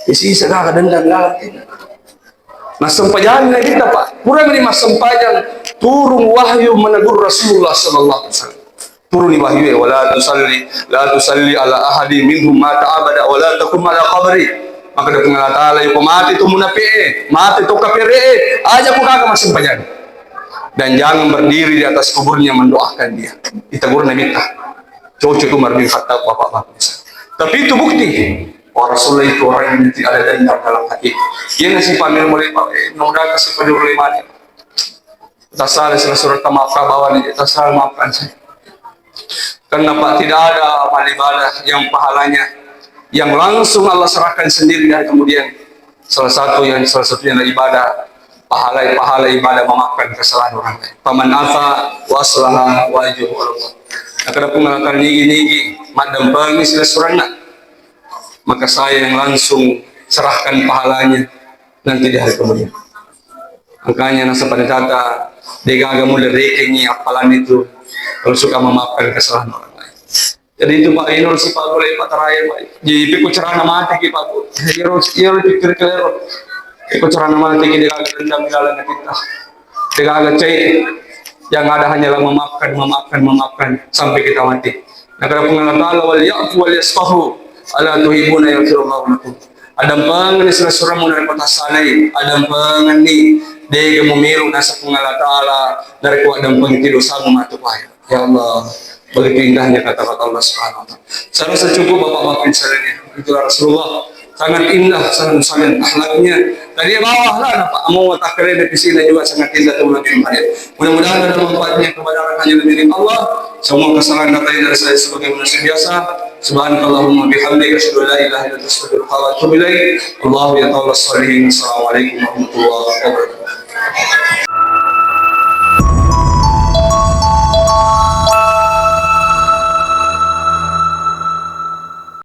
Isi-isi gaga dendam gaga. Massempajang Nabitta, Pak. Pura mani massempajang, turun wahyu menegur Rasulullah sallallahu alaihi wasallam. Turuni wahyu e, "Wala tusalli, la tusalli ala ahadi minhum mata abada, wala taqum ala qabri." Makkeda Puang Allah Ta'ala, "Iko mate tu munafi e, mate tu kafir e, aja ko gaga massempajang. Dan jangan berdiri di atas kuburnya mendoakan dia." Ditegur Nabitta. Cocok Umar bin Khattab, bapak-bapak. Tapi itu bukti. Oh, Rasulullah itu orang yang tidak ada dendam dalam hati. Dia ngasih pamer mulai, Pak, eh, mudah kasih pamer mulai mati. Tasala sila surata, maafkan bawa ni, tasala maafkan saya. Karena Pak, tidak ada amal ibadah yang pahalanya yang langsung Allah serahkan sendiri dan kemudian salah satu yang salah satunya adalah ibadah pahala, pahala ibadah memaafkan kesalahan orang lain. Paman afa wa aslaha wa ajruhu Allah. Nah, kada pun ngalakan nigi-nigi madampengi sila suranna, maka saya yang langsung serahkan pahalanya nanti di hari kemudian. Makanya nasaba tata degaga mulai rekengi appalan itu kalau suka memaafkan kesalahan orang lain. Jadi itu Pak Inul si Pak Gulai Pak Terakhir Pak. Jadi piku cerana mati ki Pak. Iro iro pikir kelero. Piku cerana mati ki degaga dendam di dalam kita. Degaga cai. Yang ada hanyalah memaafkan, memaafkan, memaafkan sampai kita mati. Nah, kata Allah Ta'ala, "Wal ya'fu wal yasfahu, ala tuhibuna yaghfirullahu lakum." Adampengenni sila-silamu narekko tassalai, adampengenni, dega mumiru naseng Puang Allah Ta'ala narekko adampengi dosamu matu pae. Ya Allah, begitu indahnya kata-kata Allah Subhanahu wa Ta'ala. Saya rasa cukup Bapak Bapak sekalian. Itulah Rasulullah. Sangat indah, sangat, sangat akhlaknya. Tadi bawah lah, Pak. Mau takkalai di sini juga sangat indah tuh Nabi Muhammad. Mudah-mudahan ada manfaatnya kepada orang hanya dari Allah. Semua kesalahan datangnya dari saya sebagai manusia biasa. Subhanakallahumma bihamdika, asyhadu an la ilaha illa anta, astaghfiruka wa atubu ilaik. Allahu yatawalla sholihin. Assalamualaikum warahmatullahi wabarakatuh.